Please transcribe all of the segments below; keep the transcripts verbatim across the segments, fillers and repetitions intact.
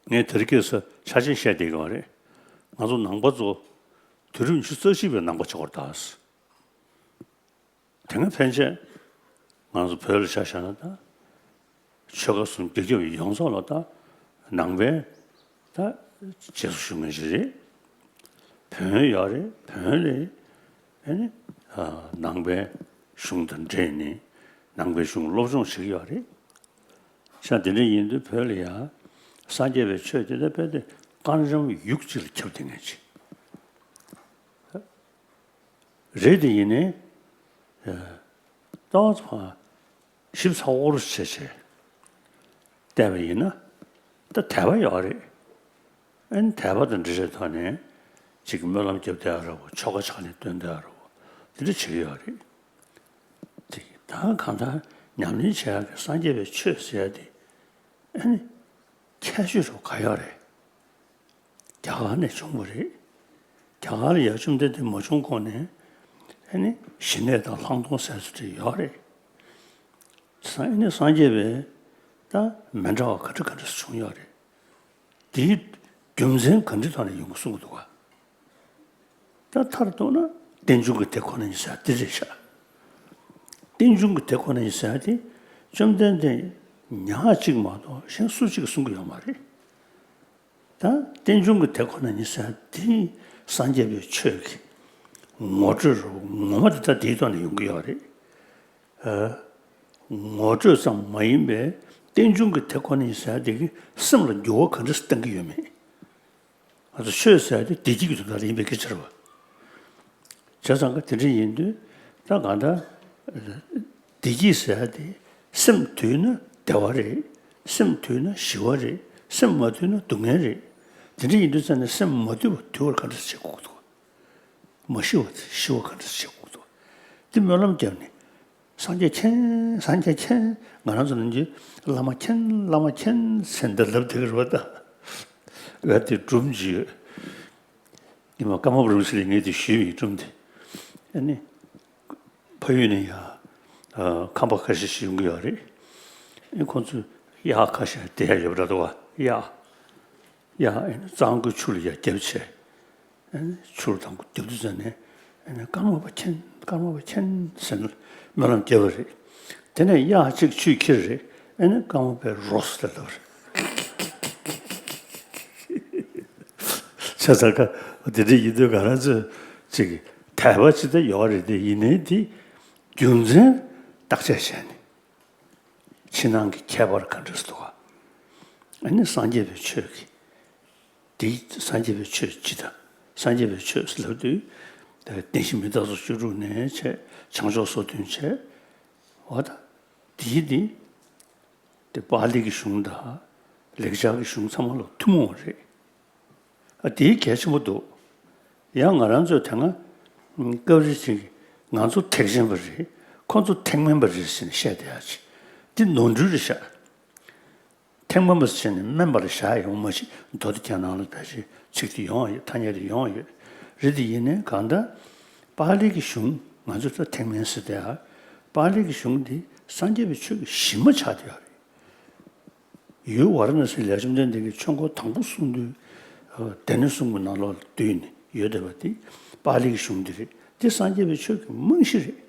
ངས་དེ་རིང་ཁ་སང་ཆ་ཆེན་བཤད་བསྡད་ཀྱི་ཡོད་རེད། ང་ཚོ་ནང་པ་ཚོ་དུས་རབས་ཉི་ཤུ་རྩ་གཅིག་པའི་ནང་པ་ཆགས་པར་གདའ། དེ་སྔ་ཕན་ཆད་ང་ཚོ་བོད་ལ་ཆ་བཞག་ན་ད། ཆོལ་ཁ་གསུམ་རྒྱ་ཁྱབ་ཡོངས་རྫོགས་ལ་ད་ནང་པའི་ད་རྗེས་སུ་ཞུགས་མཁན་ཞིག་རེད། བོན་ཡོད་རེད། བོན་ལས་ཨ་ནི་ནང་པའི་གཞུང་དང་འབྲེལ་ནས་ནང་པའི་གཞུང་སློབ་སྦྱོང་བྱེད་ཀྱི་ཡོད་རེད། ཤ་དེ་འདྲ་ཡིན་དུས་བོད་ལ་ཡ་སངས་རྒྱས་པའི་ཆོས་དེ་ད་དཔེ་དེ་དཀར་འཇམ་ཡུག་གཅིག་ལ་ཁྱབ་བསྡད་མཁན་ཅིག་རེད། དེ་ཡིན་ནའི་ཏོག་ཙམ་ཞིབ་ཚགས་པོ་བྱས་བྱས་བལྟས་པ་ཡིན་ན་ད་དད་པ་ཡོད་རེད། ཨ་ནི་དད་པ་དང་འབྲེལ་བའི་ཐོག་ནས་ཅིག་སྨོན་ལམ་རྒྱབ་བསྡད་ཡ་ར་བོ། ཆོ་ག་ཕྱག་ལེན་སྟོན་བསྡད་ཡ་ར་བོ། དེ་འདྲ་བྱེད་ཀྱི་ཡོད་རེད། དེ་ད་གང་ལྟར་ཉམས་ལེན་བྱེད་ཡག་གི་སངས་རྒྱས་པའི་ཆོས་ཟེར་ཡ་དེ་ཨ་ནི་ཁྱད་ཆོས་རུ་ག་ཡོད་རེད། རྒྱ་གར་ནས་བྱུང་བ་རེད། རྒྱ་གར་ལ་ཡ་བཅོམ་ལྡན་འདས་མ་བྱུང་གོང་ནས་ཨ་ནི་ཞི་གནས་དང་ལྷག་མཐོང་ཟེར་ཚུལ་དེ་ཡོད་རེད། ས་ཨ་ནི་སངས་རྒྱས་པའི་ད་མི་འདྲ་བ་ག་འདྲ་ག་འདྲ་བྱུང་ཡོད་རེད། དེའི་རྒྱུ་མཚན་ག་འདྲའི་ཐོག་ནས་ཡོང་གི་གསུང་གི་འདུག་ག་ད་མཐར་གཏུགས་ན་རྟེན་འབྱུང་གི་དེ་ཁོ་ན་ཉིད་ཟེར་དེ་རེད་ཤག་རྟེན་འབྱུང་གི་དེ་ཁོ་ན་ཉིད་ཟེར་དེ་བཅོམ་ལྡན་འདས་ཉག་གཅིག་མ་གཏོགས་གཞན་སུ་གཅིག་གིས་གསུང་གི་ཡོད་མ་རེད། ད་རྟེན་འབྱུང་གི་དེ་ཁོ་ན་ཉིད་ཟེར་དེ་སངས་རྒྱས་པའི་ཆོས་ཀྱི་ངོ་སྤྲོད་རུ་ངོ་མ་དེ་ད་དེའི་ཐོག་ནས་ཡོང་གི་ཡོད་རེད། ངོ་སྤྲོད་ཙམ་མ་ཡིན་པའི་རྟེན་འབྱུང་གི་དེ་ཁོ་ན་ཉིད་ཟེར་དེ་གིས་སེམས་ལ་འགྱུར་བ་ག་འདྲ་ཞིག་བཏང་གི་ཡོད་མེད། ང་ཚོ་ཆོས་ཟེར་དེ་བདེ་སྐྱིད་ཀྱི་དོན་དག་ཡིན་པའི་སྐད་ཆ་རེད་བ། བྱས་ཙང་ཀ་དེ་འདྲ་ཡིན་དུས་ད་གང་ལྟར་བདེ་སྐྱིད་ཟེར་དེ་སེམས་དུལ་ན་བདེ་བ་རེད། སེམས་དུལ་ན་ཞི་བ་རེད། སེམས་མ་དུལ་ན་སྡུག་བསྔལ་རེད། དེ་འདྲ་ཡིན་དུས་ཙང་ནས་སེམས་མ་དུལ་བ་དུལ་བར་ག་འདྲ་བྱེད་དགོས་འདུག་མ་ཤི་བ་དེ་ཤི་བ་ག་འདྲ་བྱེད་དགོས་འདུག་དེ་སྨོན་ལམ་བརྒྱབ་ནས་སངས་རྒྱས་མཁྱེན། སངས་རྒྱས་མཁྱེན། ང་རང་ཚོ་ནང་གི་བླ་མ་མཁྱེན། བླ་མ་མཁྱེན་ཟེར་འདི་ལབ་བསྡད་ཀྱི་རེད་བ་ད། འོ་དེ་སྒྲུང་ཅིག་ཡོད། ཉི་མ་ཀརྨ་པ་རིན་པོ་ཆེ་ལ་ངས་དེ་ཞུས་པའི་སྒྲུང་དེ། ཨ་ནི་ཕ་ཡུལ་ནས་ཡ་ཁམས་པ་ཁ་ཤས་ཤིག་ཡོང་གི་ཡོད་རེད། ཨ་ཁོང་ཚོས་གཡག་ཁ་ཤས་དེད་ཡ་ཡོད་པ་འདྲ་འདུག་བ། གཡག་གཡག་ཨ་ནི་གཙང་པོའི་ཆུ་ལ་ཡ་བརྒྱབ་བྱས། ཨ་ནི་ཆུ་ལ་དང་པོ་རྒྱབ་དུས་ཙམ་ནས་ཨ་ནི་ཀརྨ་པ་མཁྱེན། ཀརྨ་པ་མཁྱེན་ཟེར་ནས་སྨོན་ལམ་བརྒྱབ་པ་རེད། དེ་ནས་གཡག་གཅིག་ཆུས་ཁྱེར་རེད། ཨ་ནི་ཀརྨ་པས་རོ་ཟེར་ལབ་རེད། བྱས་ཙང་ཀ་དེ་འདྲ་ཡིན་དུས་ང་རང་ཚོས་ཅིག་དད་པ་ཅིག་ད་ཡོད་རེད་དེ། ཡིན་ནའི་དེ་རྒྱུ་མཚན་བརྟག་དཔྱད་བྱས་ནས། ཕྱི་ནང་གི་ཁྱད་པར་ག་འདྲ་ཞིག་འདུག་ག་ཨ་ནི་སངས་རྒྱས་པའི་ཆོས་ཀྱི། དེ་སངས་རྒྱས་པའི་ཆོས་སྤྱི་དང་། སངས་རྒྱས་པའི་ཆོས་ལབ་དུས་ད་བདེན་བཞི་མི་རྟག་སོགས་བཅུ་དྲུག་ནས་བྱས། བྱང་ཕྱོགས་སོ་བདུན་བྱས། འོ་ད་དེའི་དེ་དེ་པཱ་ལི་གི་གཞུང་དང་ལེགས་སྦྱར་གྱི་གཞུང་ཚང་མ་ལ་ཐུན་མོང་བ་རེད། ཨ་དེའི་གལ་ཆེན་པོ་འདུག་ཡང་ང་རང་ཚོས་དེ་སྔ་སྐབས་རེ་ཅིག་ང་ཚོ་ཐེག་ཆེན་པ་རེད། ཁོ་ཚོ་ཐེག་དམན་པ་རེད་ཟེར་ནས་བཤད་བསྡད་ཡ་ཅིག་དེ་ནོར་འཁྲུལ་རེད་ཤག་ཐེག་དམན་པ་ཟེར་ནས་དམན་པ་ལ་བཞག་ཡོང་མ་གཞི་མདོ་དེ་རྒྱ་ནང་ལ་ད་ཅིག་ཚིག་དེ་ཡོང་ཡོད། ཐ་སྙད་དེ་ཡོང་ཡོད་རེད། དེ་ཡིན་ནའི་གང་ལྟར་པཱ་ལི་གི་གཞུང་ང་ཚོས་ད་ཐེག་དམན་ཟེར་བསྡད་ཡ། པཱ་ལི་གི་གཞུང་དེ་སངས་རྒྱས་པའི་ཆོས་ཀྱི་གཞི་མ་ཆགས་བསྡད་ཡོད་རེད། ཡུལ་ཝཱ་ར་ཎ་སི་ལ་བཅོམ་ལྡན་འདས་ཀྱིས་ཆོས་འཁོར་དང་པོ་གསུངས་དུས། སྡེ་སྣོད་གསུམ་གྱི་ནང་ལོགས་ལ་བསྡུས་ནས་ཡོད་བསྡད་པ་དེ་པཱ་ལི་གི་གཞུང་འདི་རེད། འདི་སངས་རྒྱས་པའི་ཆོས་ཀྱི་རྨང་གཞི་རེད།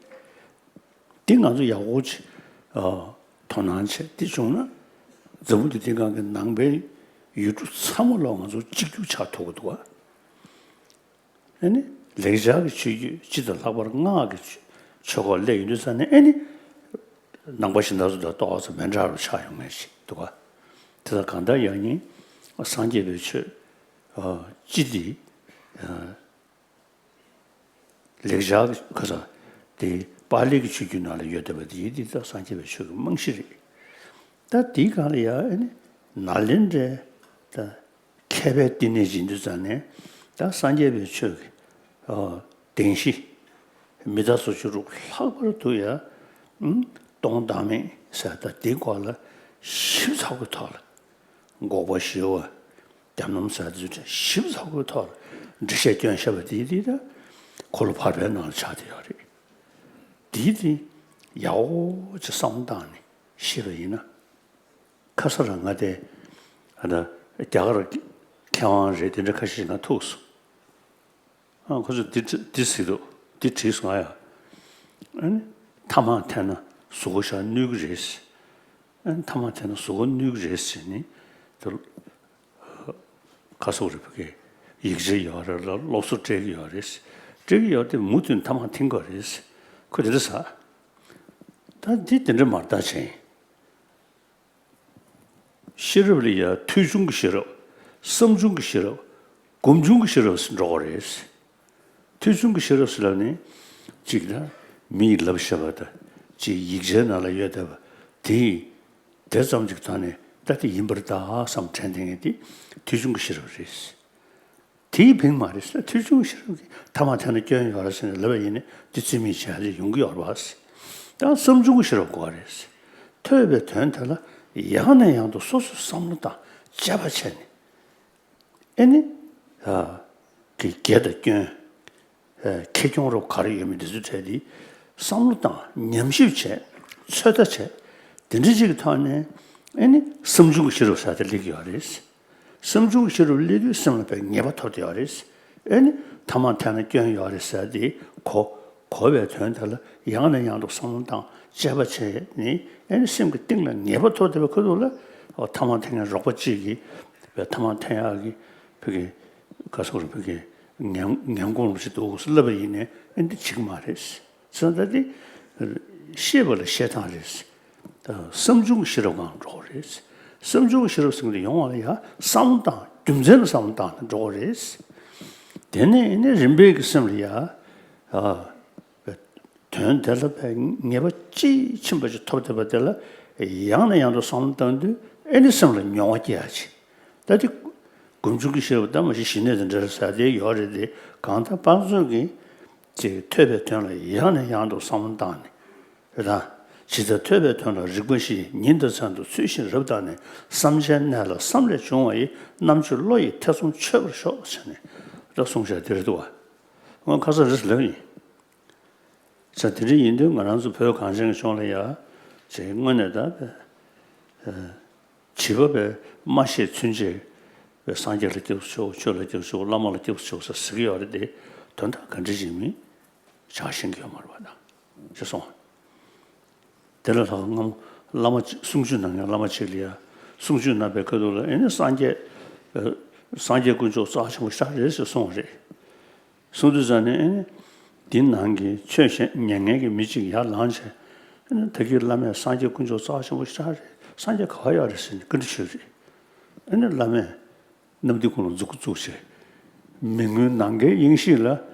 འདི་ང་ཚོ་ཡག་པོ་ཅིག་དོ་སྣང་བྱས་འདི་བྱུང་ན། འཛམ་བུ་གླིང་འདིའི་སྒང་གི་ནང་པའི་ཡུལ་གྲུ་ཚང་མ་ལ་ང་ཚོ་གཅིག་གྱུར་ཆགས་ཐུབ་ཀྱི་འདུག་ག་ཨ་ནི་ལེགས་སྦྱར་གྱི་ཆོས་བརྒྱུད་སྤྱི་དང་ལྷག་པར་སྔགས་ཀྱི་ཆོས་ཆོས་སྐོར་སླེབས་ཡོང་དུས་ཙང་ནས་ཨ་ནི་ནང་པ་གཞན་དག་ཚོ་དང་ཏོག་ཙམ་མི་འདྲ་བ་ཆགས་ཡོང་མཁན་ཞིག་འདུག་ག་དེ་ལ་གང་ལྟར་ཡང་སྙིང་སངས་རྒྱས་པའི་ཆོས་སྤྱི་དེ་ལེགས་སྦྱར་གྱི་ཁ་སང་དེ་པཱ་ལི་གི་ཆོས་བརྒྱུད་ནང་ལ་ཡོད་བསྡད་པ་དེ་ཡིན། དེ་ད་སངས་རྒྱས་པའི་ཆོས་ཀྱི་རྨང་གཞི་རེད། ད་དེའི་སྒང་ལ་ཡང་ཨ་ནི་ནཱ་ལེནྡྲའི་ད་མཁས་པའི་བསྟི་གནས་ཡིན་དུས་ཙང་ནས་ད་སངས་རྒྱས་པའི་ཆོས་ཀྱི་ཨ་བདེན་བཞི་མི་རྟག་སོགས་བཅུ་དྲུག་ལྷག་པར་དུ་ཡང་ཨུམ་སྟོང་བདག་མེད་ཟེར་ད་དེའི་སྐོར་ལ་ཞིབ་ཚགས་པོའི་ཐོག་ལ་འགོག་པ་ཞི་བ་དེ་རྣམས་ཟེར་དུས་ཞིབ་ཚགས་པོའི་ཐོག་ལ་འགྲེལ་བཤད་སྐྱོན་བཤད་པ་དེ་དེ་ད་འཁོར་ལོ་བར་པའི་ནང་ལ་ཆགས་བསྡད་ཡོད་རེད། དེ་དེ་ཡག་པོ་ཅིག་བསམ་བློ་བཏང་ནས་ཤེས་པ་ཡིན་ན། ཁ་སང་རང་ང་དེ་ཨ་ད་རྒྱ་གར་མཁས་དབང་རེད་དེ་འདྲ་ཁ་ཤས་ཤིག་ང་ཐུག་སོང་། ཨ་ཁོ་ཚོས་འདི་འདི་ཟེར་འདུག་འདི་བྲིས་སོང་ང་ཡ། ཨ་ནི་ཐ་མག་འཐེན་ན་གཟུགས་པོ་ཞག་གནོད་ཀྱི་རེད། ཨ་ནི་ཐ་མག་འཐེན་ན་གཟུགས་པོ་གནོད་ཀྱི་རེད་ཟེར་ནི་དེ། ཁ་སོག་རེ་ཕ་གི་ཡིག་ཆ་ཡོད་རེད་ལ་སློབ་གསོ་སྤྲད་ཀྱི་ཡོད་རེད། སྤྲད་ཀྱི་ཡོད་དེ་མུ་མཐུད་ཐ་མག་འཐེན་དགོས་རེད། ཁོས་དེ་འདྲ་ཟེར། ད་འདི་དེ་འདྲ་མ་རེད་ད་བྱས། ཤེས་རབ་ལ་ཡ་ཐོས་བྱུང་གི་ཤེས་རབ། བསམ་བྱུང་གི་ཤེས་རབ། སྒོམ་བྱུང་གི་ཤེས་རབ་ཟེར་འགྲོ་གི་རེད། ཐོས་བྱུང་གི་ཤེས་རབ་ཟེར་ལབ་ནི། གཅིག་ལ་མི་ཡིས་ལབ་བཤད་པ་དང་གཅིག་ཡིག་ཆའི་ནང་ལ་ཡོད་བསྡད་པ་དེ་ཡིས་དེ་ཙམ་གཅིག་ཐོག་ནས་ད་དེ་ཡིན་པར་གདའ་བསམ་དྲན་བསྡད་མཁན་དེ་ཐོས་བྱུང་གི་ཤེས་རབ་རེད། དེའི་ཕིང་མ་རེད་ཟེར། ཐོས་བྱུང་ཤེས་རབ་ཀྱིས་ཐ་མག་འཐེན་ན་སྐྱོན་ཡོད་རེད་ཟེར་ནས་ལབ་པ་ཡིན་ན་དེ་རྩིས་མེད་བྱས་ཏེ་ཡོང་གི་ཡོད་རེད་པ། ད་བསམ་བྱུང་གི་ཤེས་རབ་དགོས་རེད། ཐོས་པའི་དོན་དེ་ལ་ཡང་ནས་ཡང་དུ་སོ་སོས་བསམ་བློ་བཏང་དཔྱད་པ་བྱས་ནས། ཨེ་ནི། ཨ། གི་དགེ་དང་སྐྱོན། ཨ། ཁེ་གྱོང་རོགས་ག་རེ་ཡོད་མེད་འདི་ཚོའི་གྲས་དེ་བསམ་བློ་བཏང་ཉམས་ཞིབ་བྱས། ཚོད་ལྟ་བྱས། དེ་འདྲ་ཅིག་གི་ཐོག་ནས་ཨེ་ནི་བསམ་བྱུང་གི་ཤེས་རབ་ཟེར་དེ་སླེབས་ཀྱི་ཡོད་རེད། བསམ་བྱུང་གི་ཤེས་རབ་སླེབས་དུས་སེམས་ལ་དཔེ་ངེས་པ་ཐོབ་བསྡད་ཡོད་རེད། ཨེ་ནི་ཐ་མག་འཐེན་ན་སྐྱོན་ཡོད་རེད་ཟེར་དེ་གོ། གོ་བའི་དོན་དེ་ལ་ཡང་ནས་ཡང་དུ་བསམ་བློ་བཏང་དཔྱད་པ་བྱས་ནས་ཨེ་ནི་སེམས་ཀྱི་གཏིང་ལ་ངེས་པ་ཐོབ་བསྡད་པའི་ཁ་ཐུག་ལ་ཨོ་ཐ་མག་འཐེན་མཁན་རོགས་པ་གཅིག་གིས་དཔེ་ཐ་མག་འཐེན་ཡག་གི་ཕ་གི་ག་སོགས་རེད། ཕ་གི་ངན་ངན་གོང་ལ་ཞིག་འདུག་ཟེར་ལབ་པ་ཡིན་ནའི་ཨེ་འདི་བྱེད་ཀྱི་མ་རེད། ཟེར་ན་ད་འདི་ཤེས་པ་ལ་ཤེས་སྟངས་རེད། ད་བསམ་བྱུང་གི་ཤེས་རབ་སྒང་འགྲོ་གི་རེད། བསམ་བྱུང་གི་ཤེས་རབ་ཟེར་མཁན་དེ་ཡོང་བ་ལ་ཡང་བསམ་བློ་བཏང་རྒྱུ་མཚན་ལ་བསམ་བློ་བཏང་ནས་འགྲོ་གི་རེད། དེ་ནས་ཨེ་ནི་རིམ་པས་ཀྱི་སེམས་ལ་ཡ། ཨ། དོན་དེ་ལ་ཕན་ངེས་པ་དཔྱིས་ཕྱིན་པ་ཞིག་ཐོབ་བསྡད་པ་དེ་ལ་ཡང་ནས་ཡང་དུ་བསམ་བློ་བཏང་དུས་ཨེ་ནི་སེམས་ལ་མྱོང་བ་སྐྱེ་ཡག་ཅིག་ད་དེ་སྒོམ་བྱུང་གི་ཤེས་རབ་ད་མ་གཞི་ཞི་གནས་དང་འབྲེལ་ཟེར་དེ་ཡོད་རེད་དེ། གང་ལྟར་དཔེ་མཚོན་གྱི་ཅིག་ཐོས་པའི་དོན་ལ་ཡང་ནས་ཡང་དུ་བསམ་བློ་བཏང་ནས་རེད་ད། ཇི་ལྟར་ཐོས་པའི་དོན་ལ་རིག་པ་བཞི་ཉིན་དང་མཚན་དུ་ཚུལ་བཞིན་རབ་བརྟགས་ནས། བསམ་བྱའི་གནས་ལ་བསམ་ལས་བྱུང་བ་ཡི། རྣམ་དཔྱོད་བློ་ཡིས་ཐེ་ཚོམ་ཆོད་པར་ཤོག་ཟེར་ནས་ད་གསུངས་བཞག་དེ་རེད་འདུག་བ། ང་ཁ་སང་རེས་ལབ་ཡིན། ས་དེ་འདྲ་ཡིན་དུས་ང་རང་ཚོ་བོད་གངས་ཅན་གྱི་ལྗོངས་ལ་ཡ། ཅིག་དངོས་གནས་ད་བྱིས་པ་བས་མ་ཤེས་ཚུན་ཆད་བས་སངས་རྒྱས་ལ་སྐྱབས་སུ་མཆིའོ། ཆོས་ལ་སྐྱབས་སུ་མཆིའོ། བླ་མ་ལ་སྐྱབས་སུ་མཆིའོ་ཟེར་ཟེར་གྱི་ཡོད་རེད་དེ། དོན་དག་ག་འདྲ་ཞིག་མིན་ཆགས་ཤེས་ཀྱི་ཡོད་མ་རེད་པ་ད། ཅེས་གསུངས། དེ་ལ་ལྷག་སྔ་མོ་བླ་མ་གཅིག་གསུང་ཆོས་གནང་མཁན་བླ་མ་གཅིག་ལ་ཡ། གསུང་ཆོས་གནང་པའི་ཁ་ཐུག་ལ་ཨེ་ནི་སངས་རྒྱས། སངས་རྒྱས་དཀོན་མཆོག་རྩ་ཆེན་པོ་ཞེ་དྲག་རེད་ཟེར་གསུངས་པ་རེད། གསུང་དུས་ཙམ་ནས་ཨེ་ནི། འདི་ནང་གི་ཆོས་བཤད་ཉན་མཁན་གྱི་མི་གཅིག་ཡར་ལངས་བྱས། ཨེ་ནི་ད་གིན་བླ་མས་སངས་རྒྱས་དཀོན་མཆོག་རྩ་ཆེན་པོ་ཞེ་དྲག་རེད། སངས་རྒྱས་ག་པར་ཡོད་རེད་ཟེར་ནས་བཀའ་འདྲི་ཞུས་པ་རེད། ཨེ་ནི་བླ་མས། གནམ་དུས་ཀུན་ལ་མཛུབ་གུ་བཙུགས་བྱས། མི་མངོན་ནམ་མཁའི་དབྱིངས་ཤིག་ལ།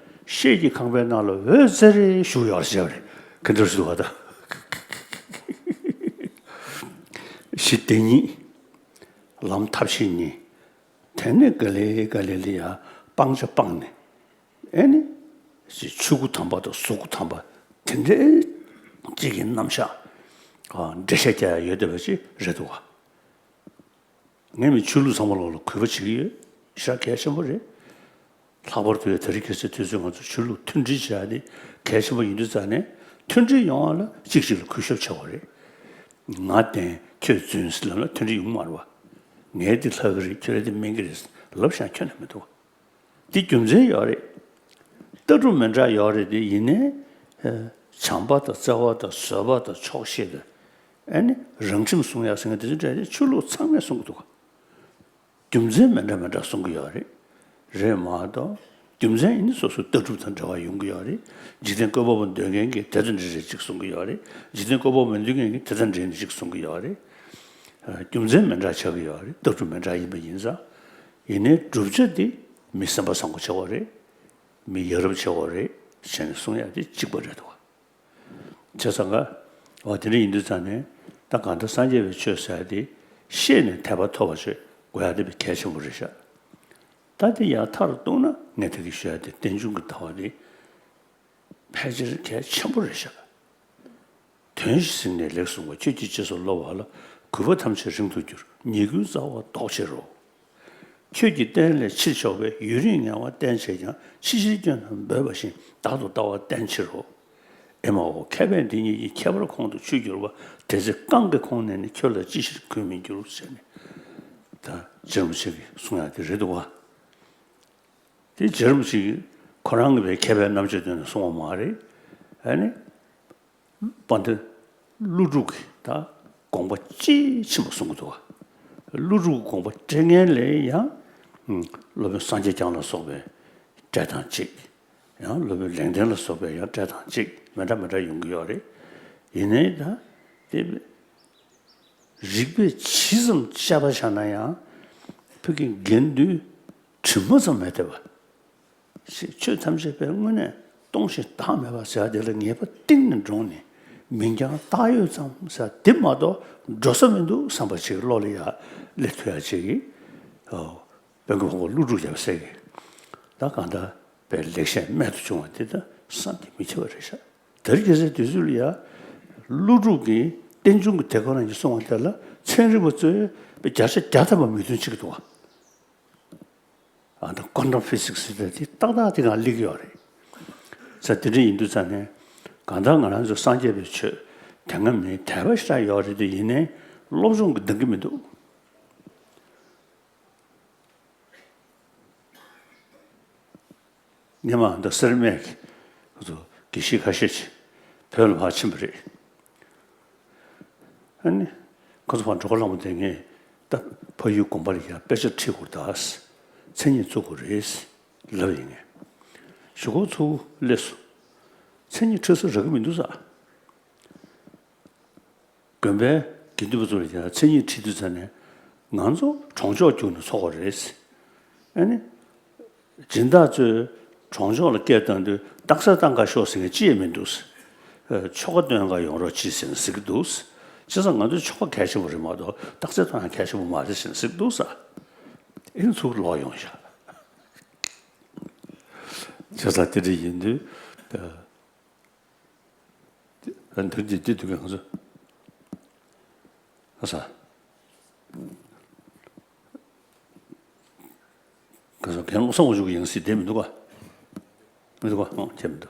ཤེལ་གྱི་ཁང་པའི་ནང་ལ་འོད་ཟེར་བཞུགས་ཡོད་ཟེར་བ་རེད། ག་འདྲ་ཞིག་འདུག་བ་ད། གཞི་བདེན་གཉིས། ལམ་ཐབས་ཤེས་གཉིས། དེ་ནས་ག་ལེ་ག་ལེ་ལ་ཡ་སྤང་བྱ་སྤངས་ནས། ཨེ་ནི། ཆོས་སྐུ་དམ་པ་དང་གཟུགས་སྐུ་དམ་པ་དེ་འདྲའི་གཅིག་གི་རྣམ་གཞག་འགྲེལ་བཤད་རྒྱག་ཡ་ཡོད་བསྡད་པ་ཞིག་རེད་འདུག་བ། ངས་མི་ཆོས་ལུགས་ཚང་མ་ལོག་ལ་གུས་པ་བྱེད་ཀྱི་ཡོད། ཞེ་དྲག་གལ་ཆེན་པོ་རེད། ལྷག་པར་དུ་ཡང་དེ་རིང་ཁ་སང་དུས་ཚོད་ང་ཚོ་ཆོས་ལུགས་མཐུན་སྒྲིལ་བྱེད་ཡ་དེ་གལ་ཆེན་པོ་ཡིན་དུས་ཙང་ནས། མཐུན་སྒྲིལ་ཡོང་བ་ལ་གཅིག་གཅིག་ལ་གུས་ཞབས་བྱེད་དགོས་རེད། ང་བདེན་ཁྱོད་རྫུན་ཟེར་ལབ་ན་མཐུན་སྒྲིལ་ཡོང་གི་མ་རེད་བ། ངས་འདི་ལྷག་གི་རེད། ཁྱོད་རང་འདི་སྨད་གི་རེད་ལབ་བཞག་ཁྱོན་ནས་མི་འདུག་བ། འདི་རྒྱུ་མཚན་ཡོད་རེད། ལྟ་གྲུབ་མི་འདྲ་ཡོད་རེད་དེ། ཡིན་ནའི། ཨ། བྱམས་པ་དང་བརྩེ་བ་དང་བཟོད་པ་དང་ཆོག་ཤེས་དང་། ཨ་ནི་རང་ཁྲིམས་སྲུང་ཡག་ཟེར་མཁན་དེ་ཚོ་འདྲ་རེད། ཆོས་ལུགས་ཚང་མས་གསུང་གི་འདུག་ག་རྒྱུ་མཚན་མི་འདྲ་མི་འདྲ་གསུང་གི་ཡོད་རེད། རེད་མ་གཏོགས། རྒྱུ་མཚན་ཡིན་ན་སོ་སོའི་ལྟ་གྲུབ་དང་འབྲེལ་བ་ཡོང་གི་ཡོད་རེད། འཇིག་རྟེན་བཀོད་པ་པོ་འདོད་མཁན་གྱིས་དེ་དང་འབྲེལ་རེད་ཅིག་གསུང་གི་ཡོད་རེད། འཇིག་རྟེན་བཀོད་པ་པོ་མི་འདོད་མཁན་གྱིས་དེ་དང་འབྲེལ་ནས་ཅིག་གསུང་གི་ཡོད་རེད། ཨ། རྒྱུ་མཚན་མི་འདྲ་ཆགས་ཀྱི་ཡོད་རེད། ལྟ་གྲུབ་མི་འདྲ་ཡིན་པ་ཡིན་ཙང་། ཡིན་ནའི་བསྒྲུབ་བྱ་དེ་མི་སེམས་པ་བཟང་པོ་བྱེད་དགོས་རེད། མི་ཡ་རབས་བྱེད་དགོས་རེད་ཟེར་ནས་གསུང་ཡ་དེ་གཅིག་པ་རེད་འདུག་བ། བྱས་ཙང་ཀ། འོ་དེ་འདྲ་ཡིན་དུས་ཙང་ནས་ད་གང་ལྟར་སངས་རྒྱས་པའི་ཆོས་ཟེར་ཡ་དེ་ཤེས་ནས་དད་པ་ཐོབ་པ་ཆོས་དགོས་ཡ་དེ་དཔེ་གལ་ཆེན་པོ་རེད་ཤག་ད་དེ་ཡང་མཐར་གཏུགས་ན་ངས་ད་གིན་ཞུ་ཡ་དེ་རྟེན་འབྱུང་གི་ལྟ་བ་དེ་ཕལ་ཆེར་གལ་ཆེན་པོ་རེད་ཤག་དོན་བཞི་ཟིན་ནས་ལེགས་གསུངས་པ། ཁྱོད་ཀྱིས་རྗེས་སུ་སློབ་པ་ལ། གུས་པ་ཐམས་ཅད་རིང་དུ་འགྱུར། ཉེས་ཀུན་རྩ་བ་ཟློག་ཕྱིར་རོ། ཁྱོད་ཀྱི་བསྟན་ལས་ཕྱིར་ཕྱོགས་པའི། ཡུན་རིང་ངལ་བ་བསྟེན་བྱས་ཀྱང་། ཕྱི་ཕྱིར་སྐྱོན་རྣམས་འབོད་པ་བཞིན། བདག་ཏུ་ལྟ་བ་བསྟེན་ཕྱིར་རོ། ཨེ་མ་འོ། མཁས་པས་འདི་ཉིད་ཀྱི། ཁྱད་པར་ཁོང་དུ་ཆུད་གྱུར་པ། དེ་ཚེ་རྐང་གི་ཁོང་ནས་ནི། ཁྱོད་ལ་ཅི་ཕྱིར་གུས་མི་འགྱུར་ཟེར་ནས། ད་རྗེ་རིན་པོ་ཆེ་གིས་གསུང་ཡག་དེ་རེད་འདུག་བ། དེ་རྗེ་རིན་པོ་ཆེ་གིས་ཁོ་རང་གི་བའི་མཁས་པའི་རྣམ་དཔྱོད་དོན་ནས་གསུངས་པ་མ་རེད། ཨ་ནི། དཔལ་ལྡན་ཀླུ་སྒྲུབ་ཀྱིས་ད་དགོངས་པ་དཔྱིས་ཕྱིན་པ་གསུང་གི་འདུག་བ། ཀླུ་སྒྲུབ་ཀྱི་དགོངས་པ་སྤྲད་མཁན་ལས་ཡང་། སློབ་དཔོན་སངས་རྒྱས་བསྐྱངས་ལ་སོགས་པའི་སྤྲད་སྟངས་གཅིག། ཡང་སློབ་དཔོན་ལེགས་ལྡན་ལ་སོགས་པའི་ཡང་སྤྲད་སྟངས་གཅིག་མི་འདྲ་མི་འདྲ་ཡོང་གི་ཡོད་རེད། ཡིན་ནའི་ད་དེ་རིགས་པས་ཇི་ཙམ་དཔྱད་པ་བྱས་ན་ཡང་། བོད་ཀྱི་དགེ་འདུན་དྲི་མ་ཙམ་མེད་བསྡད་པ། ཞེས་ཆོས་ཐམས་ཅད་པའི་དངོས་གནས་སྟོང་ཞིང་བདག་མེད་པ་ཟེར་བ་དེ་ལ་ངེས་པ་གཏིང་ནས་འདྲོངས་ནས། མིང་རྐྱང་བཏགས་ཡོད་ཙམ་ཟེར་བ་དེ་མ་གཏོགས་འགྲོ་ས་མི་འདུག་བསམ་པ་ཅིག་བློ་ལ་ཡ་སླེབས་ཐུབ་ཡ་ཅིག་གིས། ཨོ། དཔལ་མགོན་བོན་སྐུ་ཀླུ་སྒྲུབ་རྒྱལ་པོ་ཟེར་གི། ད་གང་ལྟར་པའི་ལེགས་བཤད་རྨད་དུ་བྱུང་བ་འདི་ད་བསམ་གྱིས་མི་ཁྱབ་པ་རེད་ཤག། དེར་ཁྱེད་ཚོའི་དུས་ཚོད་ལ་ཡ། ཀླུ་སྒྲུབ་ཀྱིས་རྟེན་འབྱུང་གི་དེ་ཁོ་རང་གིས་གསུངས་པ་དེ་ལ་ཚན་རིག་པ་ཚོས་དཔེ་བརྒྱ་ཆ་བརྒྱ་ཐམ་པ་མོས་མཐུན་བྱེད་ཀྱི་འདུག་བ། ཨ་ད་ཀོན་ཊམ་ཕི་སིག་སི་ཟེར་དེ་ཏག་ཏག་དེ་གང་སླེབས་ཀྱི་ཡོད་རེད། ས་དེ་འདྲ་ཡིན་དུས་ཙང་ནས། གང་ལྟར་ང་རང་ཚོ་སངས་རྒྱས་པའི་ཆོས་དེ་སྔ་མིན་དད་པ་ཞེ་དྲག་ཡོད་རེད་དེ། ཡིན་ནའི་སློབ་སྦྱོང་གི་འདང་གི་མི་འདུག། སྔོན་མ་འདི་སེར་སྨད་ཀྱི་ཁོ་ཚོ་དགེ་བཤེས་ཁ་ཤས་ཅིག་བོད་ལ་ཕར་ཕྱིན་པ་རེད། ཨ་ནི། ཁོ་ཚོ་ཕར་འགྲོ་ཁ་ལངས་པ་དེ་ངས་ད་ཕ་ཡུལ་དགོན་པ་ལ་ཡ་དཔེ་ཆ་ཁྲིད་དགོས་ད། མཚན་ཉིད་བཙུགས་དགོས་རེད་ལབ་ཡིན་ངས། གཞུག་གུ་ཚུར་སླེབས་སོང་། མཚན་ཉིད་ཁྲིད་ས་རག་གི་མི་འདུག་ས། དགོན་པའི་དགེ་འདུན་པ་ཚོ་ལ་ཡང་མཚན་ཉིད་ཁྲིད་དུས་ཙ་ནས་ང་ཚོ་གྲོང་ཆོག་རྒྱུགས་ནས་འཚོགས་པ་རེད། ཨ་ནི། སྦྱིན་བདག་ཚོས་གྲོང་ཆོག་ལ་སྐད་བཏང་དུས་རྟགས་གསལ་བཏང་ག་ཤོག་ཟེར་མཁན་ཅི་ཡང་མི་འདུག། ཨ། ཆོ་ག་སྟོན་ག་ཡོང་རོགས་གྱིས་ཟེར་ནས་ཟེར་གྱི་འདུག། བྱས་ཙང་ང་ཚོའི་ཆོ་ག་གལ་ཆེན་པོ་རེད་མ་གཏོགས་རྟགས་གསལ་བཏང་ཡང་གལ་ཆེན་པོ་མ་རེད་ཟེར་ནས་ཟེར་གྱི་འདུག་ས། ཨེ་ནི་ཚུར་ལོག་ཡོང་ཤག། བྱས་ཙང་དེ་འདྲ་ཡིན་དུས། ཨ། འདིར་འདི་འདི་འདུག་གས་ང་ཚོ། ཨ་ས། ང་ཚོ་རྒན་བློ་བཟང་དབང་ཕྱུག་གི་ཡང་སྲིད་བསྡད་མི་འདུག་ག། མི་འདུག་ག། ཨང་བྱས་མི་འདུག།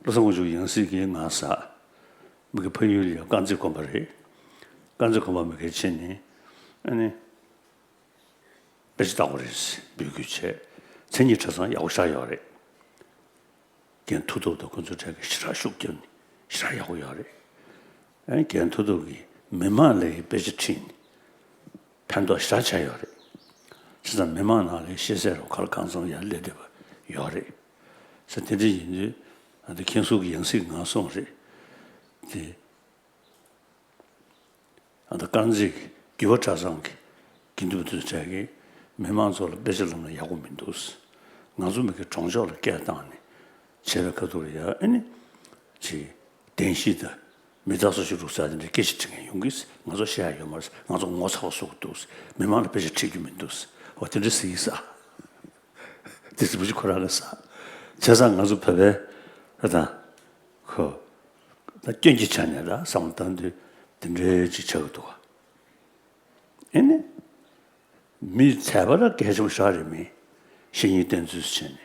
བློ་བཟང་དབང་ཕྱུག་གི་ཡང་སྲིད་ཀྱི་ང་ས། མི་གི་ཕ་ཡུལ་ལ་དཀར་མཛེས་དགོན་པ་རེད། དཀར་མཛེས་དགོན་པ་མི་གི་ཕྱིན་ནས། ཨ་ནི། དཔེ་ཆ་ལྟ་དགོས་རེད་འབོད་སྐུལ་བྱས། མཚན་ཉིད་གྲྭ་ཚང་ཡག་པོ་ཞེ་དྲག་ཡོད་རེད། རྒན་མཐུ་སྟོབས་དང་ཁོ་ཚོ་གྲས་ཀྱིས་ཞེ་དྲག་ཤུགས་བརྒྱབ་ནས་ཞེ་དྲག་ཡག་པོ་ཡོད་རེད། ཨ་ནི་རྒན་མཐུ་སྟོབས་ཀྱིས་མི་མང་ལ་དཔེ་ཆ་ཁྲིད་ནས་ཕན་ཐོགས་ཞེ་དྲག་བྱས་ཡོད་རེད། བྱས་ཙང་མི་མང་ནང་ལ་ཤེས་ཚད་རུ་ཁ་ལ་གང་འཚམ་ཡར་སླེབས་བསྡད་པ་ཡོད་རེད། ས་དེ་འདྲ་ཡིན་དུས་ཨ་ནི་མཁན་ཟུར་གྱི་ཡང་སྲིད་ང་སོང་རེད། དེ། ཨ་ད་དཀར་མཛེས་ཀྱི་རྒྱུད་པ་གྲྭ་ཚང་གི་དགེ་འདུན་པ་ཚོའི་གྲས་ཀྱིས་མི་མང་ཚོ་ལ་དཔེ་ཆ་བསླབ་ན་ཡག་པོ་མི་འདུག། ང་ཚོ་མི་གི་གྲོང་ཆོག་ལ་སྐད་བཏང་ནས་བྱས་པའི་ཁ་ཐུག་ལ་ཡ་ཨ་ནི་ཅིག་བདེན་བཞི་དང་མི་རྟག་སོགས་ཀྱི་རིགས་ས་དེ་འདྲའི་སྐད་ཆ་དྲི་མཁན་ཡོང་གི། ང་ཚོ་བཤད་ཡ་ཡོད་མ་རེད། ང་ཚོ་ངོ་ཚ་བ་བཟོ་གི་འདུག། མི་མང་ལ་དཔེ་ཆ་ཁྲིད་རྒྱུ་མི་འདུག། འོ་དེ་འདྲ་ཟེར་གི་ས། དེ་རིན་པོ་ཆེ་ཁོ་རང་ལ་ས། བྱས་ཙང་ང་ཚོ་བོད་པའི་ཨ་ད། ཁོ། ད་སྐྱོན་གྱི་ཆ་ནས་ལ་བསམ་བློ་བཏང་དུས་དེ་འདྲའི་ཅིག་ཆགས་ཀྱི་འདུག་ག། ཨེ་ནི། མི་ཚད་པ་ལ་གལ་ཆེན་པོ་ཞེ་དྲག་རེད། མི་བཤེས་གཉེན་བསྟེན་ཚུལ་བྱས་ནས་